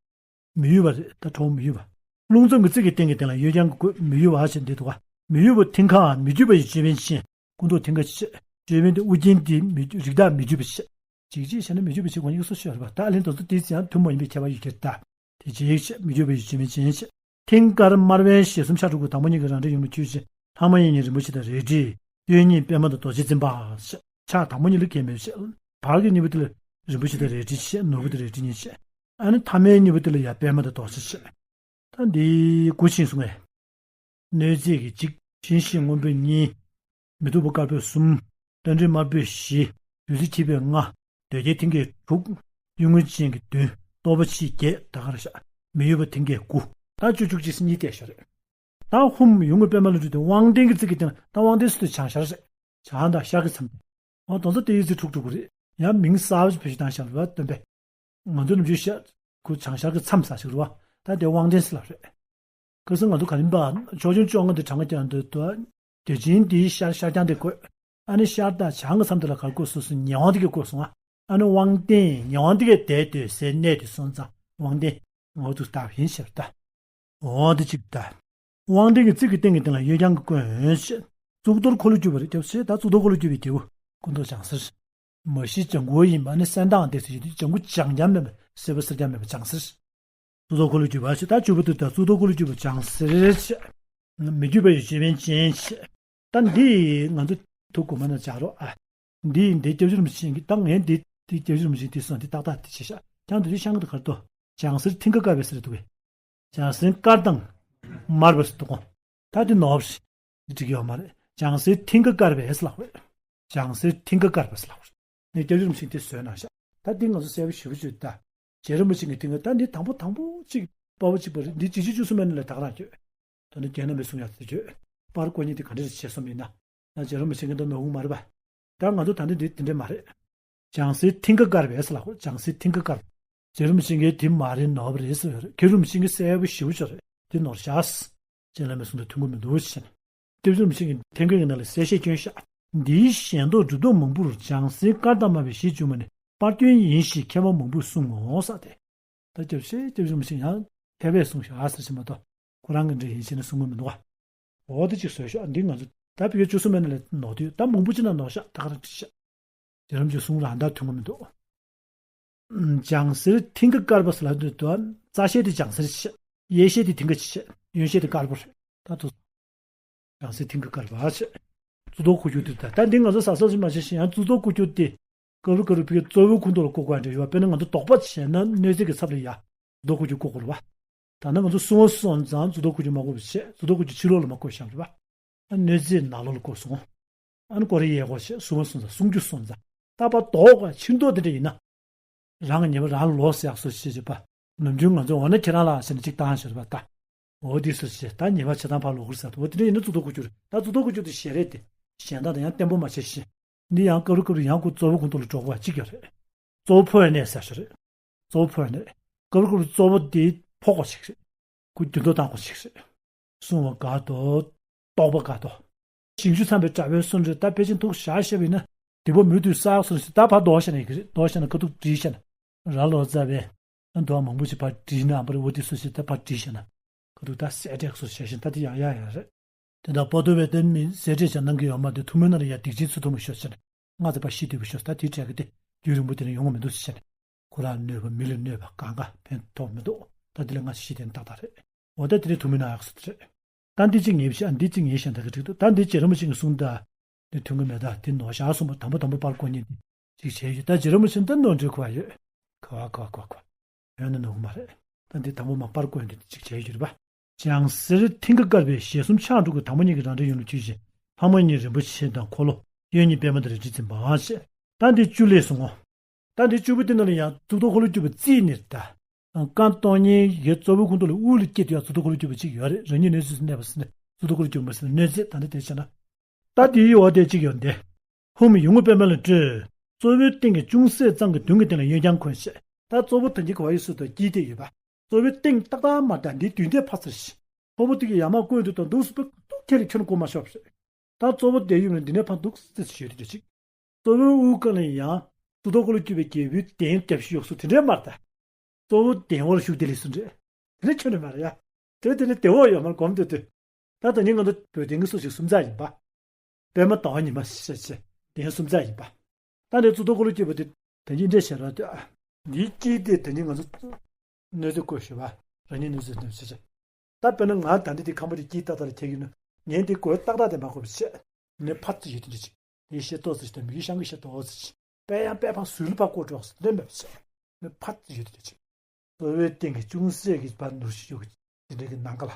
མི་གཡོ་བ་རེད། ད་གྲོགས་མི་གཡོ་བ། རླུང་མཚམས་ཀྱི་རྩིབས་ཀྱི་སྟེང་གི་སྟེང་ལ་གཡོན་བརྐྱང་གི་བཀོད། མི་གཡོ་བ་ཞེས་འདི་འདུག་བ། མི་གཡོ་བ་མཐིང་ཁའམ་མི་བསྐྱོད་པ་ཡི་ཅོད་པན་ཅན། སྐུ་མདོག་མཐིང་ཁ་ཅན། ཅོད་པན་དེ་དབུ་རྒྱན་དེ་མི་རིགས་བདག་མི་བསྐྱོད་པ་ཅན། ཅིག་ཅིག་བྱས་ན་མི་བསྐྱོད་པ་ཅིག་གོ་ཉིད་ཀྱི་སོ་ཤོར་བ། ད་ཨ་ལན་དོ་ཚོ་དེའི་ཚེ་ཡང་ཐུན་མོང་ཡིན་པའི་ཁྱད་པར་ཡོད་ཀྱི་རེད་ད། དེ་ཅིག་བྱས། མི་བསྐྱོད་པ་ཡི་ཅོད་པན་ཅན་ཞེས། མཐིང་དཀར་དམར་བན་ཞལ་གསུམ་ཕྱག་དྲུག་གི་དང་པོ་གཉིས་ཀྱི་རང་འགྲེལ་ཡུམ་ལ་འཁྱུད་ཅིང་། ལྷག་མ་གཉིས་ནི་རིན་པོ་ཆེ་དང་རལ་གྲི། གཡོན་གཉིས་པད་མ་དང་རྡོ་རྗེ་འཛིན་པ་ཞེས། ཕྱག་དང་པོ་གཉིས་ལ་གལ་མེད་ཅེས། བར་གྱི་གཉིས་པོ་དེ་ལ་རིན་པོ་ཆེ་དང་རལ་གྲི་ཞེས། ནོར་བུ་དང་རལ་གྲི་གཉིས་ཞེས། ཨ་ནི་ཐ་མའི་གཉིས་པོ་དེ་ལ་ཡང་པད་མ་དང་རྡོ་རྗེ་ཞེས། ད་འདི་དགུ་ཕྱིན་སོང་ངས། གནོད་མཛེས་ཀྱི་གཅིག། ཞིང་གཤེགས་སྔོན་པོ་གཉིས། མི་སྡུག་པ་དཀར་པོས་གསུམ། རྟ་མགྲིན་དམར་པོས་བཞི། བདུད་རྩི་འཁྱིལ་པས་ལྔ། འདོད་རྒྱལ་མཐིང་གས་དྲུག། གཡུལ་ངོ་ཅན་གྱིས་བདུན། སྟོབས་པོ་ཆེས་བརྒྱད། ད་ག་རེ་བཞག་མི་གཡོ་བ་མཐིང་གས་དགུ། ད་བཅུ་བཅུ་གཅིག་གཉིས་བལྟས་ཤོག་རེད། ད་ཧཱུྃ་ཡུམ་དངོས་པད་མ་ལ་སྤྲུལ་ཏེ་དབང་ལྡན་གྱི་རྩིབས་ཀྱི་སྟེང་ལ། ད་དབང་ལྡན་སུ་དེ་བྱང་ཤར་རེད། བྱང་དང་ཤར་གྱི་མཚམས། འོ་དོན་ཚོ་དེ་ཡི་ཚེ་དྲུག་དྲུག་རེད། ཡང་མིང་གསར་པ་ཞིག་བེད་སྤྱོད་བཏང་ཤག་རེད་བ། སྟོན་པས། ང་ཚོ་ནམ་རྒྱུན་ཤར་ཁུ་བྱང་ཤར་གྱི་མཚམས་ས་ཞིག་རེད་བ། ད་དེ་དབང་ལྡན་ཟེར་ལབ་རེད། ཁ་སང་ང་ཚོ་ག་རེ་ཡིན་པ། ཕྱོགས་ཆོས་བཅོ་ལྔ་དེ་གྲངས་ཀ་རྐྱང་དུ་དུ། དུས་ཆེན་དེའི་ཤར་ཤར་རྐྱང་དེ་བཀོད། ཨ་ནི་ཤར་དང་བྱང་གི་མཚམས་དེ་ལ་ག་རེ་བཀོད་སོང་ཟེར་ན་ཉེ་དབང་དེ་གས་བཀོད་སོང་ཨ། ཨ་ནི་དབང་ལྡན། ཉེ་དབང་དེ་གས་བསྡད་སྡོད་སའི་གནས་དེ་སོང་ཙང་དབང་ལྡན། ངོ་བོ་དུ་བཏགས་ཡིན་ཞེས་པ་ད། འོ་དེ་གཅིག་ད། དབང་ལྡན་གྱི་རྩིབས་ཀྱི་སྟེང་གི་སྟེང་ལ་གཡོན་བརྐྱང་གི་བཀོད་ཡོད་ཅེས། གཙུག་ཏོར་འཁོར་ལོས་སྒྱུར་བ་རེད། སྐྱབས་ཞེས། ད་གཙུག་ཏོར་འཁོར་ལོས་སྒྱུར་བའི་རྒྱལ་པོ་སྐུ་མདོག་ལྗང་སེར། མ་གཞི་ལྗང་གུ་ཡིན་པ་ནི་སེང་སྟག་འདས་སུ་ཡོད་དུས་ལྗང་གུ་རྐྱང་རྐྱང་མེད་པ། སེར་པོ་སེར་རྐྱང་མེད་པ་ལྗང་སེར། གཙུག་ཏོར་འཁོར་ལོས་སྒྱུར་བ་ཞེས། ད་བཅུ་པོ་དེ་ད་གཙུག་ཏོར་འཁོར་ལོས་སྒྱུར་བ་ལྗང་སེར་ཞེས། མི་བསྐྱོད་པ་ཡི་ཅོད་པན་ཅན་ཞེས། ད་འདི་ང་ཚོ་ཐུགས་གོ་མ་ན་སྦྱར་རོགས་ཨ། འདི་འདི་སྐྱབས་རྗེ་རིན་པོ་ཆེ་གིས། ད་ངས་འདི་འདི་སྐྱབས་རྗེ་རིན་པོ་ཆེ་འདི་གསུངས་འདི་ཏག་ཏག་འདི་བྱས་ཤག་ཀྱང་འདི་འདི་ཤང་གི་དུ་གར་དོ། ལྗང་སེར་མཐིང་དཀར་དཀར་བའི་ཟེར་འདུག་གས། ལྗང་སེར་དཀར་དང་དམར་བ་ཟེར་འདུག་གོ། ད་འདི་ནོར་བ་རེད། འདི་འགྲིག་ཡོད་མ་རེད། ལྗང་སེར་མཐིང་དཀར་དཀར་བས་ལགས་པས། ལྗང་སེར་མཐིང་དཀར་དཀར་བས་ལགས་པས། ངས་སྐྱབས་རྗེ་རིན་པོ་ཆེས་འདི་བཟོས་གནང་ཤག་ད་འདི་ང་ཚོ་གསལ་པོ་ཞེ་པོ་བརྗོད་ད། རྗེ་རིན་པོ་ཆེ་གི་མཐིང་དཀར། ད་འདི་དང་པོ་དང་པོ་གཅིག་དཔའ་བོ་གཅིག་པ་རེད། འདི་གཅིག་བཅུ་གསུམ་མན་ལ་ད་ག་རང་བརྗོད། ད་ནི་རྒྱན་རྣམ་པའི་གསུང་ཡག་དེ་བརྗོད། པར་བརྐོ་མཁན་དེ་ག་འདྲ་བྱས་སོང་མིན་ན། ད་རྗེ་རིན་པོ་ཆེ་གི་འདི་ནོར་གི་མ་རེད་པ། ད་ང་ཚོ་ད་འདི་འདི་དེ་འདྲ་མ་རེད། ལྗང་སེར་མཐིང་དཀར་དཀར་བས་ལགས་པས། ལྗང་སེར་མཐིང་དཀར་དཀར། རྗེ་རིན་པོ་ཆེ་གིས་དེ་མ་རེད་ནོར་བ་རེད་ཟེར་ཡོད་རེད། མཁན་རིན་པོ་ཆེ་གིས་གསལ་པོ་ཞེ་པོ་བརྗོད་རེད། དེ་ནོར་ཤག་རྗེ་བླ་མའི་གསུང་དང་མཐུན་གྱི་མི་འདུག་ཟེར་ནས། སྐྱབས་རྗེ་རིན་པོ་ཆེ་གིས་ཐེངས་འགའི་ནང་ལ་གསལ་བཤད་བསྐྱོན་ཤག་འདིའི་ཞལ་མདོག་སྒྲིབ་སྟོབས་མང་པོར་ལྗང་སེར་དཀར་དང་དམར་བའི་གཞི་བཅུག་མ་ནི་པར་སྐྱོན་ཡིན་ཞེས་མཁས་པ་མང་པོས་གསུང་ངོ་ཟེར་ཏེ། ད་སྐྱབས་ཞེས་སྐྱབས་རྗེ་རིན་པོ་ཆེ་ཡང་མཁས་པས་གསུངས་ཤག་ཨ་ཟེར་ཞིག་མ་གཏོགས་ཁོ་རང་གི་འདྲ་ཡིན་ཞེས་ནས་གསུང་གི་མི་འདུག་ག་འོ་དེ་གཅིག་བཟོས་ཤག་འདི་ང་ཚོ་ད་ཕ་གི་བཅུ་གསུམ་མན་ལ་ནོར་དུས་ད་མང་པོ་ཅིག་ན་ནོར་ཤག་ད་ག་རང་བྲིས་ཤག་རྗེ་རིན་པོ་ཆེའི་གསུང་རང་དང་མཐུན་གྱི་མི་འདུག་ལྗང་སེར་མཐིང་དཀར་དཀར་བ་ཟེར་ལབ་དུས་དུ་རྩ་ཤེས་དེ་ལྗང་སེར་བྱས། གཡས་ཤེས་དེ་མཐིང་དཀར་བྱས། གཡོན་ཤེས་དེ་དཀར་པོ་རེད། ད་དུ་ལྗང་སེར་མཐིང་དཀར་དཀར་བ་བྱས། གཙུག་ཏོར་འཁོར་སྒྱུར་དེ་ད་ད་འདི་ང་ཚོ་ཟ་ཟ་ཟི་མ་བྱས་ཤིང་ཡང་གཙུག་ཏོར་འཁོར་སྒྱུར་དེ་ཀ་རུ་ཀ་རུ་ཕ་གི་གཙོ་བོའི་ཁུངས་ཐོག་ལ་བཀོད་དགོས་འདྲ་ཡོད་པ། དཔེར་ན་ང་ཚོ་དོགས་པ་བྱས་ན་གནོད་མཛེས་ཀྱི་ཚབ་ལ་ཡ་གཙུག་ཏོར་འཁོར་སྒྱུར་བཀོད་དགོས་རེད་པ། ད་ནི་ང་ཚོ་སྲུང་བ་སོང་ཙང་གཙུག་ཏོར་འཁོར་སྒྱུར་མ་བཀོད་པ་བྱས། གཙུག་ཏོར་འཁོར་སྒྱུར་ཕྱི་ལོགས་ལ་མ་བཀོད་བཞག་རེད་པ། གནོད་མཛེས་ནང་ལོགས་ལ་བཀོད་སོང་། ཨ་ནི་སྐོར་ར་ཡས་སྐོར་བྱས། སྲུང་བ་སོང་ཙང་། སྲུང་རྒྱུ་སོང་ཙང་། ད་ཕར་ལྡོག་པ་ཕྱིར་ལྡོག་དེ་འདྲ་ཡིན་ན། རང་གི་ཉེས་པ་རང་ལོག་ཟེར་ཡག་སོ་ཞེས་བྱེད་པ། ནམ་རྒྱུན་ང་ཚོ་འོ་ན་ཁྱེད་རང་ལ་ཟེར་ནས་གཅིག་བཏང་ཞོར་བ་ད། འོ་དེ་སོ་ཞེས་ད་ཉེས་པ་བྱེད་སྟངས་ཕར་ལོག་གི་རེད་ཟེར། འོ་དེ་འདྲ་ཡིན་ན་གཙུག་ཏོར་འཁོར་སྒྱུར། ད་གཙུག་ཏོར་འཁོར་སྒྱུར་དེ་ཞལ་རས་དེ་གཞན་དག་དང་ཡང་བརྟན་པོ་མ་བྱས་ཤིང་། འདི་ཡང་ཀ་རུ་ཀ་རུ་ཡང་ཁོ་གཙོ་བོའི་ཁུངས་ཐོག་ལ་འགྲོ་དགོས་པ་གཅིག་ཡོད་རེད། གཙོ་བོ་འཕོ་བའི་གནས་ཟེར་ཞིག་རེད། གཙོ་བོ་འཕོ་བའི་གནས། ཀ་རུ་ཀ་རུ་གཙོ་བོ་དེ་འཕོ་དགོས་ཞིག་རེད། ཁོ་འགྱུར་ལྡོག་བཏང་དགོས་ཞིག་རེད། སྲུང་བ་དགའ་ཏོ། རྟོགས་པ་དགའ་ཏོ། ཞིང་བཅུ་ཚང་བའི་དྲ་བའི་སོ་འདྲ་ད་ཕལ་ཆེར་འདུག་བཞག་བཞག་པ་ཡིན་ན། དེ་པོ་མུ་མཐུད་བསགས་སོང་ཞིག་ད་ཕར་ལྡོག་བཞག་ན་ཡི་གེ་རེད། ལྡོག་བཞག་ན་ཁ་ཐུག་བྲིས་བཞག་ན། ར་ལོ་ཙཱ་བས། ཨ་འདུག་མང་པོ་ཞིག་ཕར་བྲིས་ན་ཨ་པར་འོ་དེ་སོ་ཞིག་ད་ཕར་བྲིས་བཞག་ན། ཁ་ཐུག་ད་གསལ་བསྒྲགས་སོ་བྱས་ཤིང་ད་དེ་ཡང་ཡག་ཡག་རེད། དེ་དག་པོ་ཏོ་བས་དེ་མི་ཟེར་བྲིས་བྱ་གནང་གི་ཡོད་མ་དེ་ཐུགས་སྨོན་ན་ལ་ཡ་སྡིག་ཆེན་ཚུལ་ཐུབ་མ་ཤོར་ཟེར་ནས། ང་ཚོ་ཕར་ཤི་དུས་པ་ཤོར་ད་དེའི་གྲས་ཀྱི་དེ་རྒྱུན་རིང་པོ་དེ་ནས་ཡོང་བ་མི་འདུག་ཟེར་ནས། ཁོ་རང་གནོད་པ་མི་ལ་གནོད་པ་གང་ག་ཕན་ཐོགས་མི་འདུག་ད་དེ་ལས་ང་ཤི་དེ་ཏག་ཏག་རེད། འོ་ད་དེ་ནས་ཐུགས་སྨོན་གནང་ཡག་སོ་དེ་རེད། ད་འདི་གཅིག་ངེས་ཤེས་ཨ་འདི་གཅིག་ངེས་ཤེས་ད་གི་འགྲིག་འདུག་ད་འདི་རྗེ་རིན་པོ་ཆེ་གི་གསུང་ད། འདི་མཐུན་གི་མེད་ད་འདི་ནོར་བཞག་གསུངས་པ་དང་པོ་དང་པོ་པར་བརྐོ་མཁན་འདི་གཅིག་བྱས་ཡོད། ད་རྗེ་རིན་པོ་ཆེ་འདི་ནོར་འགྲིག་གོ་བ་ཡོད། ག་བ་ག་བ་ག་བ་ག་བ། ཡོད་ན་ནོར་གི་མ་རེད། ད་འདི་དང་པོ་མ་པར་བརྐོ་ཡོད་འདི་གཅིག་བྱས་ཡོད་རེད་པ། ལྗང་སེར་མཐིང་ག་དཀར་བའི་ཞལ་གསུམ་ཕྱག་དྲུག་གི་དང་པོ་གཉིས་ཀྱི་རང་འགྲེལ་ཡུམ་ལ་འཁྱུད་ཅིང་། ལྷག་མ་གཉིས་རིན་པོ་ཆེ་དང་འཁོར་ལོ། གཡོན་གཉིས་པད་མ་དང་རལ་གྲི་འཛིན་པའང་བཤད། ད་འདི་བཅུ་ལས་སོང་ངོ་། ད་འདི་བཅུ་པོ་འདི་ནང་ལ་ཡང་གཙུག་ཏོར་འཁོར་ལོ་སྒྱུར་བ་རྩིས་ནི་རེད་ད། ཀ་སྟོང་ཉིད་ཀྱི་གཙོ་བོའི་ཁུངས་ཐོག་ལ་དབུ་ལ་སྐྱེས་དུས་ཡང་གཙུག་ཏོར་འཁོར་ལོ་སྒྱུར་བ་གཅིག་ཡོད་རེད། རང་ཉིད་གནས་ཚུལ་སུ་གནས་པ་ཟེར་ནས་གཙུག་ཏོར་འཁོར་ལོ་སྒྱུར་བ་ཟེར་ན་གནོད་མཛེས་ད་འདི་དེ་བྱས་ན། ད་དེའི་འོག་དེ་གཅིག་ཡོད་འདི། ཧཱུྃ་ཡུམ་འོད་པདྨ་ལས་སྤྲོས། གཙོ་བོའི་སྟེང་གི་ཅུང་ཟད་ཙམ་གྱི་མདུན་གྱི་སྟེང་ལ་གཡོན་བརྐྱང་བསྐུམ་བྱས། ད་གཙོ་བོ་ད་གིན་ག་བ་ཡི་སུ་དང་དཀྱིལ་དེ་ཡོད་པ། གཙོ་བོའི་སྟེང་ཏག་ཏག་མ་ད་འདི་མདུན་དེ་ཕར་ཚུར་ཞིག་ཁོ་བོ་དེ་གི་ཡར་མར་བསྐུམ་དུས་དང་འདུག་སུ་པའི་ཏུག་ཁྱེར་ལ་ཁྱོན་བསྐུམ་མ་ཤོག་ཟེར། ད་གཙོ་བོ་དེ་ཡུམ་ནི་འདི་ནས་ཕར་འདུག་སེ་ཞོད་དུ་འདྲ་ཅིག་གཙོ་བོའི་དབུའི་སྐོར་ལ་ཡང་གཙུག་ཏོར་འཁོར་ལོ་བཅུ་པའི་རྒྱལ་པོའི་གདན་རྒྱབ་ཤིག་ཡོག་སུ་དེ་འདྲའི་མར་ད། གཙོ་བོ་གདན་འོག་ལ་བཞུགས་དེ་ལས་སུ་འདྲ། དེ་ནི་ཁྱོད་ནི་མ་རེད་ཡ། དེ་དེ་ནི་གདན་འོག་ཡོད་མར་སྒོམ་སྡོད་དུས། ད་ད་ནི་ང་ཚོ་བོད་གདན་གྱི་སོ་ཞིག་སུམ་རྩ་ཡིན་པ། པདྨ་ཟླ་བ་ཉི་མ་ཞེས་བྱ་གདན་སུམ་རྩ་ཡིན་པ། ད་ནི་གཙུག་ཏོར་འཁོར་ལོ་བཅུ་པ་དེ་ད་ནི་འདྲ་བྱས་ར་དེ། འདིའི་དཀྱིལ་དེ་ད་ནི་ང་ཚོ་གནོད་འཚེ་བཀོད་ཞུ་བ། རང་ཉིད་གནོད་འཚེ་གནོད་འཚེ་རེད། ད་དཔེར་ན་ང་ད་འདི་དེ་ཁམ་བུ་དེ་དཀྱིལ་ཏག་ཏག་ལ་ཁྱེར་གྱི་ནི་ངས་འདི་གོས་ཏག་ཏག་དེ་མ་གོས་པ་བྱས། ནས་ཕར་ཚུར་ཡོད་དེ་འདྲ་ཅིག་དེའི་ཤེས་ཏོག་ཙི་ཞིག་དང་མི་གི་ཤང་གི་ཤེས་ཏོག་ཙི་ཞིག་དཔེ་ཡང་དཔེ་ཕར་ཟུར་ཕར་བཀོད་འགྲོ་ཟེར་དེ་མེད་པ་བྱས། ནས་ཕར་ཚུར་ཡོད་དེ་འདྲ་ཅིག་གཙོ་བོའི་སྟེང་གི་ཅུང་ཟད་ཀྱི་བར་ནུར་ཞིག་ཡོད་ཀྱི་དེ་འདྲ་གི་ནམ་མཁའ་ལ།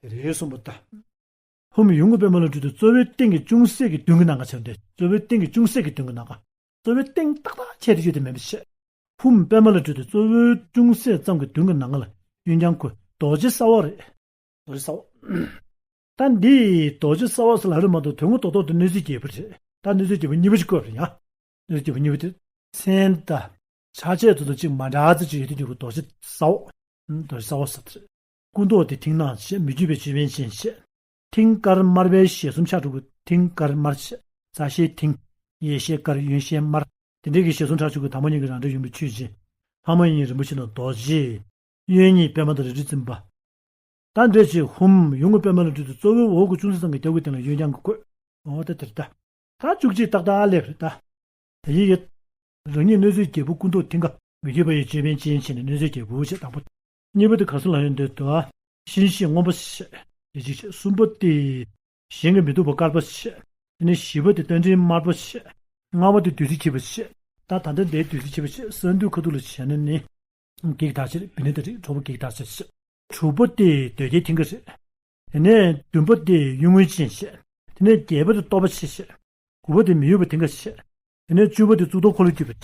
དེ་རེད་གསུངས་པ་ལྟ། ཧཱུྃ་ཡུམ་འོད་པདྨ་ལས་སྤྲོས་ཏེ་གཙོ་བོའི་སྟེང་གི་ཅུང་ཟད་ཀྱི་མདུན་གྱི་ནམ་མཁའ་ཆེར་འདས། གཙོ་བོའི་སྟེང་གི་ཅུང་ཟད་ཀྱི་མདུན་གྱི་ནམ་མཁའ། གཙོ་བོའི་སྟེང་ཏག་ཏག་ཆེ་དེ་ཡོད་དེ་མེད་པ་བྱས། ཧཱུྃ་པདྨ་ལས་སྤྲོས་ཏེ་གཙོ་བོའི་ཅུང་ཟད་ཙམ་གྱི་མདུན་གྱི་ནམ་མཁའ་ལ་གཡོན་བརྐྱང་བསྐུམ་རྡོ་རྗེ་ས་འོག་རེད། རྡོ་རྗེ་ས་འོག་ད་འདི་རྡོ་རྗེ་ས་འོག་ཟེར་ལབ་རེད་མ་གཏོགས་དོན་ངོ་ཏོག་ཏོག་ཏུ་གནོད་འཚེ་རྒྱལ་པོ་རེད། ད་གནོད་འཚེ་རྒྱལ་པོ་གཉིས་པ་ཞིག་བཀོད་པ་རེད་ཡ། གནོད་འཚེ་རྒྱལ་པོ་གཉིས་པ་དེ། མཚན་དང་། ཆ་བྱད་དེ་ཚོ་གཅིག་མ་འདྲ་ཙི་ཅིག་ཡོད་དེ་འདྲ་གི་རྡོ་རྗེ་ས་འོག་རྡོ་རྗེ་ས་འོག་ཟེར་དེ་རེད། སྐུ་མདོག་དེ་མཐིང་ནག་ཅན། མི་བསྐྱོད་པའི་ཅོད་པན་ཅན་བྱས། མཐིང་དཀར་དམར་པོའི་ཞལ་གསུམ་ཕྱག་དྲུག་པོ། མཐིང་དཀར་དམར་བྱས། རྩ་ཞལ་མཐིང་། ཡལ་ཞལ་དཀར། གཡོན་ཞལ་དམར། དེ་འདྲའི་གི་ཞལ་གསུམ་ཕྱག་དྲུག་གི་དང་པོ་གཉིས་ཀྱི་རང་འདྲ་ཡུམ་གྱི་ཆོས་ཅན། ཐ་མ་གཉིས་རིན་པོ་ཆེ་དང་རྡོ་རྗེ། གཡོན་གཉིས་པདྨ་དང་རལ་གྲི་འཛིན་པ། ད་འདྲ་བྱས་ཧཱུྃ་ཡུམ་འོད་པདྨ་ལས་སྤྲོས་ཏེ་གཙོ་བོའི་འོག་གི་ཅུང་ཟད་ཙམ་གྱི་རྒྱབ་ཀྱི་སྟེང་ལ་གཡོན་བརྐྱང་གི་བཀོད། འོ་ད་དེ་རེད་ད། ད་བཅུ་གཅིག་ཏག་ཏག་སླེབས་རེད་ད། དེ་ཡི་ཡི། རང་ཉིད་གནོད་འཚེ་རྒྱལ་པོ་སྐུ་མདོག་མཐིང་ག་མི་བསྐྱོད་པ་ཡི་ཅོད་པན་ཅན་བྱས་ནས་གནོད་འཚེ་རྒྱལ་པོ་བྱས། དང་པོ། གཉིས་པ་དེ་ག་སུ་ལ་ཡོད་འདོད་དོ། གཤིན་རྗེ་སྔོན་པོ་བྱས། དེ་གཅིག་བྱས། གསུམ་པ་དེ། གཞན་གྱིས་མི་ཐུབ་པ་དཀར་པོ་བྱས། དེ་ནས་བཞི་པ་དེ་རྟ་མགྲིན་དམར་པོ་བྱས། ལྔ་པ་དེ་བདུད་རྩི་འཁྱིལ་པོ་བྱས། ད་ད་ལྟ་འདིའི་བདུད་རྩི་འཁྱིལ་པོ་བྱས། གསང་འདུས་ཁ་ཐུག་ལ་བྱས་ན་ནི། བགེགས་དག་ཕྱིར་བི་ནི་ད་རིགས་ཁྲོ་བོ་བགེགས་དག་ཕྱིར་བྱས། དྲུག་པ་དེ་འདོད་རྒྱལ་མཐིང་ག་རེད། དེ་ནས་བདུན་པ་དེ་གཡུལ་ངོ་ཅན་བྱས། དེ་ནས་བརྒྱད་པ་དེ་སྟོབས་པ་ཆེ་བྱས། དགུ་པ་དེ་མི་གཡོ་བའི་མཐིང་ག་བྱས། དེ་ནས་བཅུ་པ་དེ་གཙུག་ཏོར་འཁོར་ལོས་སྒྱུར་བ་བྱས།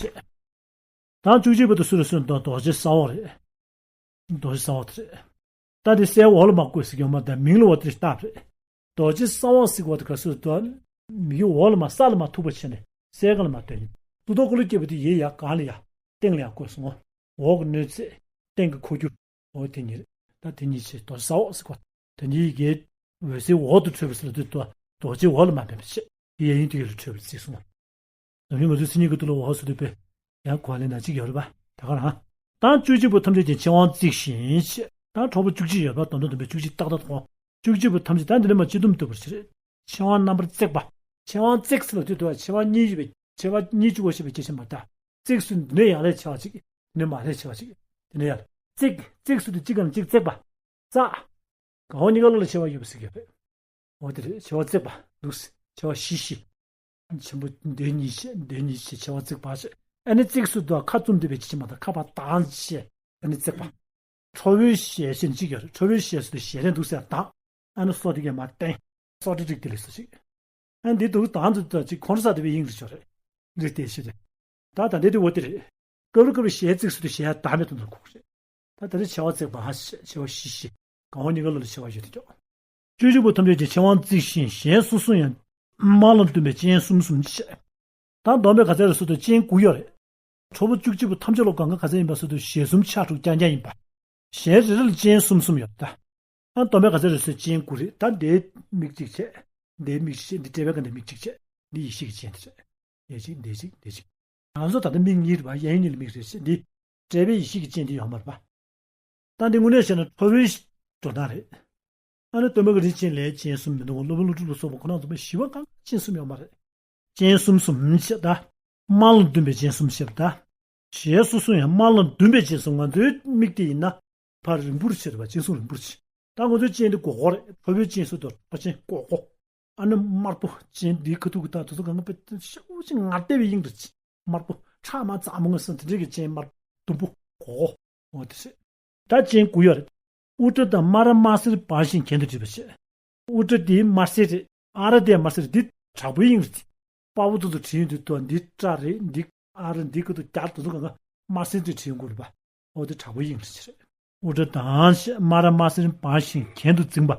དང་བཅུ་གཅིག་པ་དེ་སུ་རེད་ཟེར་ན་རྡོ་རྗེ་ས་འོག་རེད། རྡོ་རྗེ་ས་འོག་དེ་རེད། ད་དེ་སའི་འོག་ལ་མར་བཀོད་ཟེར་གྱི་ཡོད་མ་རེད། མིང་ལ་འོ་དེ་རེད་བཏགས་རེད། རྡོ་རྗེ་ས་འོག་ཟེར་བ་དེ་ག་སུ་དོ། མི་གཡོ་འོག་ལ་མར་ས་ལ་མར་ཐུག་པ་བྱས་ནས་སའི་སྒང་ལ་མར་སྟོན། གཙུག་ཏོར་འཁོར་ལོས་སྒྱུར་བ་དེ་ཡེ་ཡ་གང་ལ་ཡ། སྟེང་ལ་ཡ་བཀོད་སོང་ངོ་། འོག་གི་གནོད་འཚེ། སྟེང་གི་འཁོར་སྒྱུར། འོ་དེ་གཉིས་རེད། ད་དེ་གཉིས་བྱས་རྡོ་རྗེ་ས་འོག་ཟེར་བ། དེ་གཉིས་ཀྱི་འོད་ཟེར་འོག་ཏུ་འཕྲོས་པ་ཟེར་ལ་དུས་དོ། རྡོ་རྗེ་འོག་ལ་མར་འཕེན་པ་བྱས། དེ་ཡ་ཡིན་དུ་ཡུལ་ལ་འཕྲོས་པ་བརྩིས་སོང་ངོ། ནམ་རྒྱུན་ང་ཚོའི་མཚན་ཉིད་ཀྱི་ཐོག་ལ་འོ་ཟེར་དུས་པས། ཡང་གོ་བ་ལེན་ན་གཅིག་ཡོད་རེད་པ། ད་ག་རང་། དང་བཅུ་གཅིག་པོ་ཐམས་ཅད་ཀྱི་ཕྱིར་དབང་བརྩེགས་ཤིང་བྱས། དང་ཁྲོ་བོ་བཅུ་གཅིག་ཡོད་པ་དོན་དམ་བདེན་པའི་བཅུ་གཅིག་ཏག་ཏག་དང་། བཅུ་གཅིག་པོ་ཐམས་ཅད་ད་འདི་ནས་མར་སྤྱི་སྡོམ་བཏུབ་པར་བྱེད། ཕྱིར་དབང་རྣམ་པར་བརྩེགས་པ། ཕྱིར་དབང་བརྩེགས་ཟེར་ལ་དུས་དུ་བ་ཕྱིར་དབང་གཉིས་ཡོད་པའི་ཕྱིར་དབང་གཉིས་བཅུ་བ་ཞེས་པའི་སྐྱེ་ཕྱིར་མ་ལྟ། བརྩེགས་སུ་འདི་ནས་ཡར་ལས་ཕྱེ་བ་གཅིག་འདི་ནས་མར་ལས་ཕྱེ་བ་གཅིག་འདི་ནས་ཡར། བརྩེགས། བརྩེགས་སུ་དུ་གཅིག་གམ་གཅིག་བརྩེགས་པ། བརྩེགས། གང་བ་གཉིས་ཀ་ལ་ལ་ཕྱེ་བ་ཡོད་པ་ཟེར་གྱི་ཡོད་པས། འོ་དེ་རེད། ཕྱེ་བ་བརྩེགས་པ་འདུག་ཟེར། ཕྱེ་བ་བཞི་བཞི། ཆེན་པོ་འདོད་གཉིས་བྱས། འདོད་གཉིས་བྱས་ཕྱེ་བ་བརྩེགས་པ་བྱས། ཨ་ནི་བརྩེགས་སུ་དུ་ཁ་བཙུམ་བསྡད་པའི་ཅི་ཅི་མ་དང་ཁ་བ་དང་བྱས། ཨ་ནི་བརྩེགས་པ། ཁྲོ་བོའི་ཞལ་ཞེས་གཅིག་ཡོད་རེད། ཁྲོ་བོའི་ཞལ་ཟེར་དུས་ཞལ་རས་འདུག་ཟེར་དང་། ཨ་ནི་སོ་དེ་གས་མ་བསྟན། སོ་དེ་རིགས་དེ་ལས་སུ་ཞིག་ཨ་ནི་འདི་འདུག་དང་དུ་དུ་ཅིག་ཁོང་ས་དེ་བའི་དབྱིངས་རེད་ཆོག་རེད། རིགས་དེ་ཞིག་རེད། ད་ད་འདི་དེ་འོ་དེ་རེད། སྐབས་རེ་སྐབས་རེ་ཞལ་བརྩེགས་སུ་དུ་ཞལ་དང་མེད་དུ་འདུག་ཁོག་རེད། ད་ད་རེ་ཕྱེ་བ་བརྩེགས་པ་ཧ་ཞེས་ཕྱེ་བ་བཞི་བཞི། གང་བ་གཉིས་ཀ་ལ་ལ་ཕྱེ་བ་བཞི་དེ་ཀྱོག་བཅུ་གཅིག་པོ་ཐམས་ཅད་ཀྱི་ཕྱིར་དབང་བརྩེགས་ཤིང་གཞན་སོ་སོ་ཡང་དམར་ལ་ལྡུམ་པའི་སྤྱན་གསུམ་གསུམ་བྱས། ད་བསྡོམས་པས་ག་ཚད་རེད་ཟེར་དུས་སྤྱན་དགུ་ཡོད་རེད། ཁྲོ་བོ་བཅུ་གཅིག་པོ་ཐམས་ཅད་ལ་གང་ག་ག་ཚད་ཡིན་པ་ཟེར་དུས་ཞལ་གསུམ་ཕྱག་དྲུག་རྐྱང་རྐྱང་ཡིན་པ། ཞལ་རེ་རེ་ལ་སྤྱན་གསུམ་གསུམ་ཡོད་ད། ཨ་བསྡོམས་པས་ག་ཚད་རེད་ཟེར་སྤྱན་དགུ་རེད། ད་འདིའི་མིག་གཅིག་བྱས། འདིའི་མིག་གཅིག་བྱས། འདི་བཀྲེས་པའི་སྒང་འདི་མིག་གཅིག་བྱས། འདི་ཡེ་ཤེས་ཀྱི་སྤྱན་དེ་རེད། འདི་གཅིག་འདི་གཅིག་འདི་གཅིག་ང་ཚོ་ད་ལྟ་མིག་གཉིས་རེད་པ། གཡས་གཡོན་གཉིས་ལ་མིག་རེ་བྱས། འདི་བཀྲེས་པའི་ཡེ་ཤེས་ཀྱི་སྤྱན་འདི་ཡོད་མ་རེད་པ། ད་འདི་དངོས་གནས་བཤད་ན་ཁྲོ་བོའི་འགྲོ་སྟངས་རེད། ཨ་ནི་སྟོན་པ་གི་རིན་ཆེན་ལས་སྤྱན་གསུམ་མི་འདུག་སློབ་དཔོན་ཀླུ་སྒྲུབ་ལ་སོགས་པ་ཁོ་རང་ཚོ་མ་ཞི་བ་གང་ག་སྤྱན་གསུམ་ཡོད་མ་རེད། སྤྱན་གསུམ་གསུམ་བྱས་ད། དམར་ལ་ལྡུམ་པའི་སྤྱན་གསུམ་བྱས་པ་ད། ཞལ་སོ་སོ་ཡང་དམར་ལ་ལྡུམ་པའི་སྤྱན་གསུམ། ང་ཚོའི་མིག་དེ་ཡིན་ན། ཕར་རིང་པོར་ཕྱེ་རེད་པ། སྤྱན་གསུམ་རིང་པོར་ཕྱེ། ད་ང་ཚོའི་སྤྱན་དེ་སྒོར་སྒོར་རེད། ཁྲོ་བོའི་སྤྱན་སུ་དོར་པ་སྤྱན་སྒོར་སྒོར། ཨ་ནི་དམར་པོ་སྤྱན་འདིའི་ཁ་ཐུག་གི་ད་དེ་ཚོ་གང་ག་དཔེ་ཤུགས་ཅིག་ངར་ལྟེ་བའི་དབྱིངས་རེད། དམར་པོ་ཁྲག་མ་གཙང་མོ་ངོས་སུ་དེ་འདྲས་ཀྱི་སྤྱན་དམར་ཟླུམ་པོ་སྒོར་སྒོར། འོ་དེ་རེད། ད་སྤྱན་དགུ་ཡོད་རེད། དབུ་སྐྲ་དང་དམར་ར་དམར་སེར་འབར་ཞིང་གྱེན་དུ་བསྒྲིགས་པ་བྱས། དབུ་སྐྲ་འདི་དམར་སེར་རེད། ཨ་ར་དེ་དམར་སེར། འདི་དྲག་པོའི་དབྱིངས་རེད། དཔའ་བོ་ཚོ་ཚོ་བྲིས་ཡོང་དུས་དོ། འདི་སྐྲ་རེད། འདི་ཨ་ར། འདི་ཁ་ཐུག་རྒྱ་དེ་ཚོ་གང་ག་དམར་སེར་དུ་བྲིས་ཡོང་གི་རེད་པ། འོ་དེ་དྲག་པོའི་དབྱིངས་རེད་ཟེར། དབུ་སྐྲ་དང་ཞེས་དམར་ར་དམར་སེར་འབར་ཞིང་གྱེན་དུ་འཛིངས་པ།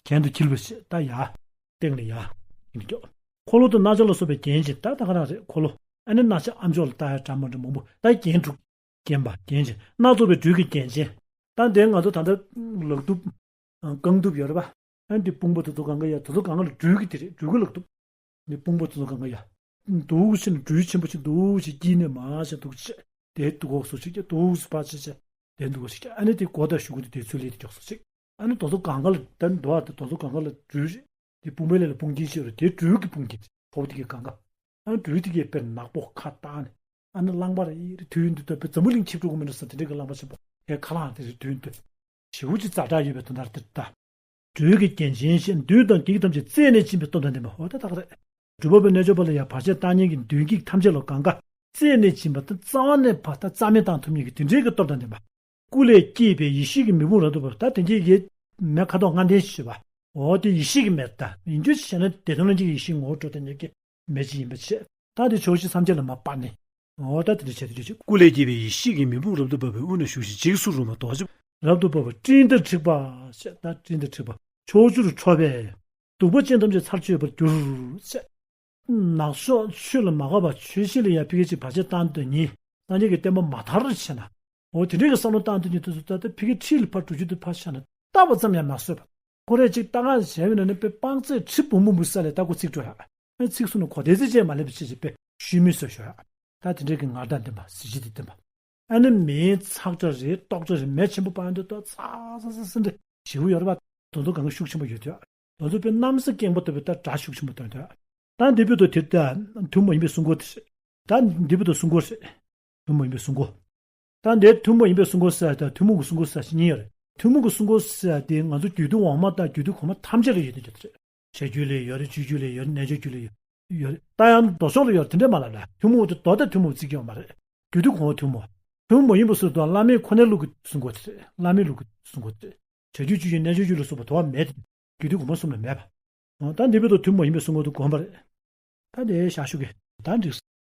གྱེན་དུ་འཁྱིལ་བ་ཞེས་ད་ཡར། སྟེང་ལ་ཡར། ཡིན་ཀྱོག་འཁོར་ལོ་དང་རྣ་ཅོག་ལ་སོགས་པའི་རྒྱན་ཅན། ད་ད་ག་རང་རེད། འཁོར་ལོ། ཨ་ནི་རྣ་ཆ་ཨ་མཆོག་ལ་ལྟ་ཡ་འདྲ་མི་འདྲ་མང་པོ། ད་རྒྱན་དྲུག་རྒྱན་པ་རྒྱན་ཅན། སྣ་ཚོགས་པའི་སྦྲུལ་གྱི་རྒྱན་ཅན། ད་འདི་ང་ཚོ་ད་ལྟ་ལག་གདུབ། རྐང་གདུབ་ཡོད་རེད་པ། ཨ་འདི་དཔུང་པ་དེ་ཚོ་གང་ག་ཡ། དེ་ཚོ་གང་ག་ལ་སྦྲུལ་གྱི་དེ་རེད། སྦྲུལ་གྱི་ལག་གདུབ། འདི་དཔུང་པ་དེ་ཚོ་གང་ག་ཡ། འདུག་བྱས་ནས་སྦྲུལ་ཆེན་པོ་ཅིག་འདུག་བྱས་དཀྱིལ་ནས་མར་བྱས་འདུག་བྱས་དེ་འདུག་གོ་སོ་ཅིག་ཀྱང་འདུག་བྱས་ཕར་བྱས་བྱས་དེ་འདུག་གོ་ཞིག་ཀྱང་། ཨ་ནི་དེ་མགོ་དང་གཞུག་གུ་དེ་དེ་ཚུར་སླེབས་དེ་མགྱོགས་སོ་ཅིག། ཨ་ནི་དེ་ཚོ་གང་ག་ལ་ད་འདུག་ཨ། དེ་དེ་ཚོ་གང་ག་ལ་སྦྲུལ་རེད། དེ་དཔུང་པའི་ལས་ལ་དཔུང་རྒྱན་ཞིག་ཡོད་རེད། དེ་སྦྲུལ་གྱི་དཔུང་རྒྱན་ཞིག་ཕོ་བ་དེ་གའི་གང་ག། ཨ་ནི་སྦྲུལ་དེ་གའི་དཔེར་ནག་པོ་ཁ་བཏགས་ནས། ཨ་ནི་རླངས་པ་རེ་རེ་དུས་ཡུན་དུ་ལྟ་བུ་འཛམ་བུ་གླིང་ཆིབས་འགྲོ་གི་མི་འགྲོ་ས་དེ་འདྲའི་གི་རླངས་པ་ཆེན་པོ་དེ་ཁ་ལངས་དེ་རེ་དུས་ཡུན་དུ་ཞེ་པོ་ཅིག་ཛ་དྲག་ཡོད་པའི་དོན་དག་དེ་ལྟ། སྦྲུལ་གྱི་རྒྱན་ཅན་ཞེས། མདུན་དང་བགེགས་ཐམས་ཅད་རྩད་ནས་འབྱིན་པའི་སྟོབས་དང་ལྡན་པ། འོ་ད་ད་ག་རེད། སྒྲུབ་པ་པོའི་རྣལ་འབྱོར་པ་ལ་ཡང་བར་ཆད་བཏང་མཁན་གྱི་མདུན་བགེགས་ཐམས་ཅད་ལ་གང་ག་རྩད་ནས་འབྱིན་པ་དང་རྩ་བ་ནས་བར་ད་རྩ་མེད་བཏང་ཐུབ་མཁན་གྱི་དེ་འདྲའི་གི་སྟོབས་དང་ལྡན་པ། སྐུ་ལས་སྐྱེས་པའི་ཡེ་ཤེས་ཀྱི་མེ་དཔུང་རབ་ཏུ་འབར་བ། ད་དེ་འདྲའི་གི་མེ་ཁ་དོག་ལྔ་ལྡན་ཞེས་པ། འོ་དེ་ཡེ་ཤེས་ཀྱི་མེ། ད་ཡིན་རྒྱུ་བྱས་ན་བདེ་སྟོང་ལྷན་སྐྱེས་ཀྱི་ཡེ་ཤེས་ངོ་བོར་གྲུབ་བསྡད་མཁན་གྱི་མེ་ཅིག་ཡིན་པ་བྱས། ད་དེ་ཕྱོགས་བཞི་མཚམས་བརྒྱད་ལ་མར་སྤར་ནས། འོ་ད་དེ་འདྲ་བྱས་དེ་འདྲ་བྱས། སྐུ་ལས་སྐྱེས་པའི་ཡེ་ཤེས་ཀྱི་མེ་དཔུང་རབ་ཏུ་འབར་བའི་དབུས་ན་བཞུགས་ཤིང་འཇིགས་སུ་རུང་བ་རྡོ་རྗེ་རབ་ཏུ་འབར་བ། སྤྲིན་དང་འཁྲིགས་པ་ཞེས། ད་སྤྲིན་དང་འཁྲིགས་པ། ཕྱོགས་བཅུར་འཕྲོ་བས་སྡུག་པ་ཅན་ཐམས་ཅད་ཚར་གཅོད་པར་འགྱུར་ཞེས། ནག་ཕྱོགས་ཆོས་ལ་མ་དགའ་བ་ཆོས་བཞིན་ལ་ཡང་ཕ་གི་ཅིག་བར་ཆད་བཏང་དུས་ནི་སངས་རྒྱས་ཀྱི་བསྟན་པ་མ་དར་བྱས་ན། འོ་དེ་འདྲའི་གི་བསམ་བློ་བཏང་དུས་ནི་དེ་ཚོ་ད་ལྟ་ཕ་གི་ཁྲིད་ལ་ཕར་འགྲོ་རྒྱུ་དེ་ཕར་བཞག་ན་ལྟ་བ་ཙམ་ཡང་མ་བཟོད་པ། ཁོ་རེ་ཅིག་ལྟ་ག་བྱས་ཡོད་ན་ནི་དཔེ་སྤང་རྩྭའི་གྲིབ་སྦོམ་སྦོམ་ས་ལས་ལྟ་གོ་ཚིག་འགྲོ་ཡ། ཨ་ཚིག་གསུམ་ནི་གོ་བདེ་ཚིག་ཅན་མ་སླེབས་པ་ཅིག་ཅིག་དཔེ་ཤུལ་མི་བཟོ་ཞོ་ཡ། ད་དེ་འདྲའི་གི་ངར་དང་ལྡན་པ་གཟི་བརྗིད་དང་ལྡན་པ། ཨ་ནི་མེའི་ཚག་སྒྲ་རེད། ཏོག་སྒྲ་རེད། མེ་ཆེན་པོ་སྤར་ཡོང་དུས་ཏོག་ཚག་ཚག་ཚག་ཚག་འདྲ་ཞེ་པོ་ཡོད་རེད་པ། དོན་དུ་གང་ག་ཤུགས་ཆེན་པོ་ཡོད་དུས། དོན་དུ་དཔེ་གནམ་ས་སྐེངས་པ་ལྟ་བུའི་ད་སྒྲ་ཤུགས་ཆེན་པོ་ཐོན་དུས། ད་འདི་བོད་དུ་དེར་ད་ཐུན་མོང་མ་ཡིན་པའི་སྲུང་འཁོར་དེ་རེད། ད་འདི་བོད་དུ་སྲུང་འཁོར་རེད། ཐུན་མོང་མ་ཡིན་པའི་སྲུང་འཁོར། ད་འདིར་ཐུན་མོང་མ་ཡིན་པའི་སྲུང་འཁོར་ཟེར་ཡ་དང་ཐུན་མོང་གི་སྲུང་འཁོར་ཟེར་ཡ་གཉིས་ཡོད་རེད། ཐུན་མོང་གི་སྲུང་འཁོར་ཟེར་ཡ་དེ་ང་ཚོ་རྒྱུད་སྡེ་འོག་མ་དང་རྒྱུད་སྡེ་གོང་མ་ཐམས་ཅད་ལ་ཡོད་དེ་ཡོད་རེད། བྱ་རྒྱུད་ལ་ཡོད་རེད། སྤྱོད་རྒྱུད་ལ་ཡོད་རེད། རྣལ་འབྱོར་རྒྱུད་ལ་ཡོད་ཡོད་རེད། ད་ཡང་མདོ་ཕྱོགས་ལ་ཡོད་རེད། དེ་འདྲས་མ་ལབ་ལ། ཐུན་མོང་དེ་མདོ་དང་ཐུན་མོང་བརྩི་གི་ཡོད་མ་རེད། རྒྱུད་སྡེ་གོང་མ་ཐུན་མོང་། ཐུན་མོང་མ་ཡིན་པ་སོགས་དང་བླ་མའི་ཁོ་ནའི་ལུགས་ཀྱི་སྲུང་འཁོར་དེ་རེད། བླ་མའི་ལུགས་ཀྱི་སྲུང་འཁོར་དེ་རེད། རེད། བྱ་རྒྱུད་སྤྱོད་རྒྱུད་རྣལ་འབྱོར་རྒྱུད་ལ་སོགས་པ་དོར་བ་མེད་དེ། རྒྱུད་སྡེ་གོང་མ་གསུམ་ལ་མེད་པ། འོ་ད་འདི་བོད་དུ་ཐུན་མོང་མ་ཡིན་པའི་སྲུང་འཁོར་དུ་བསྒོམ་པ་རེད། ད་དེ་བཞག་ཞུ་གི། ད་འགྲིག་སོང་།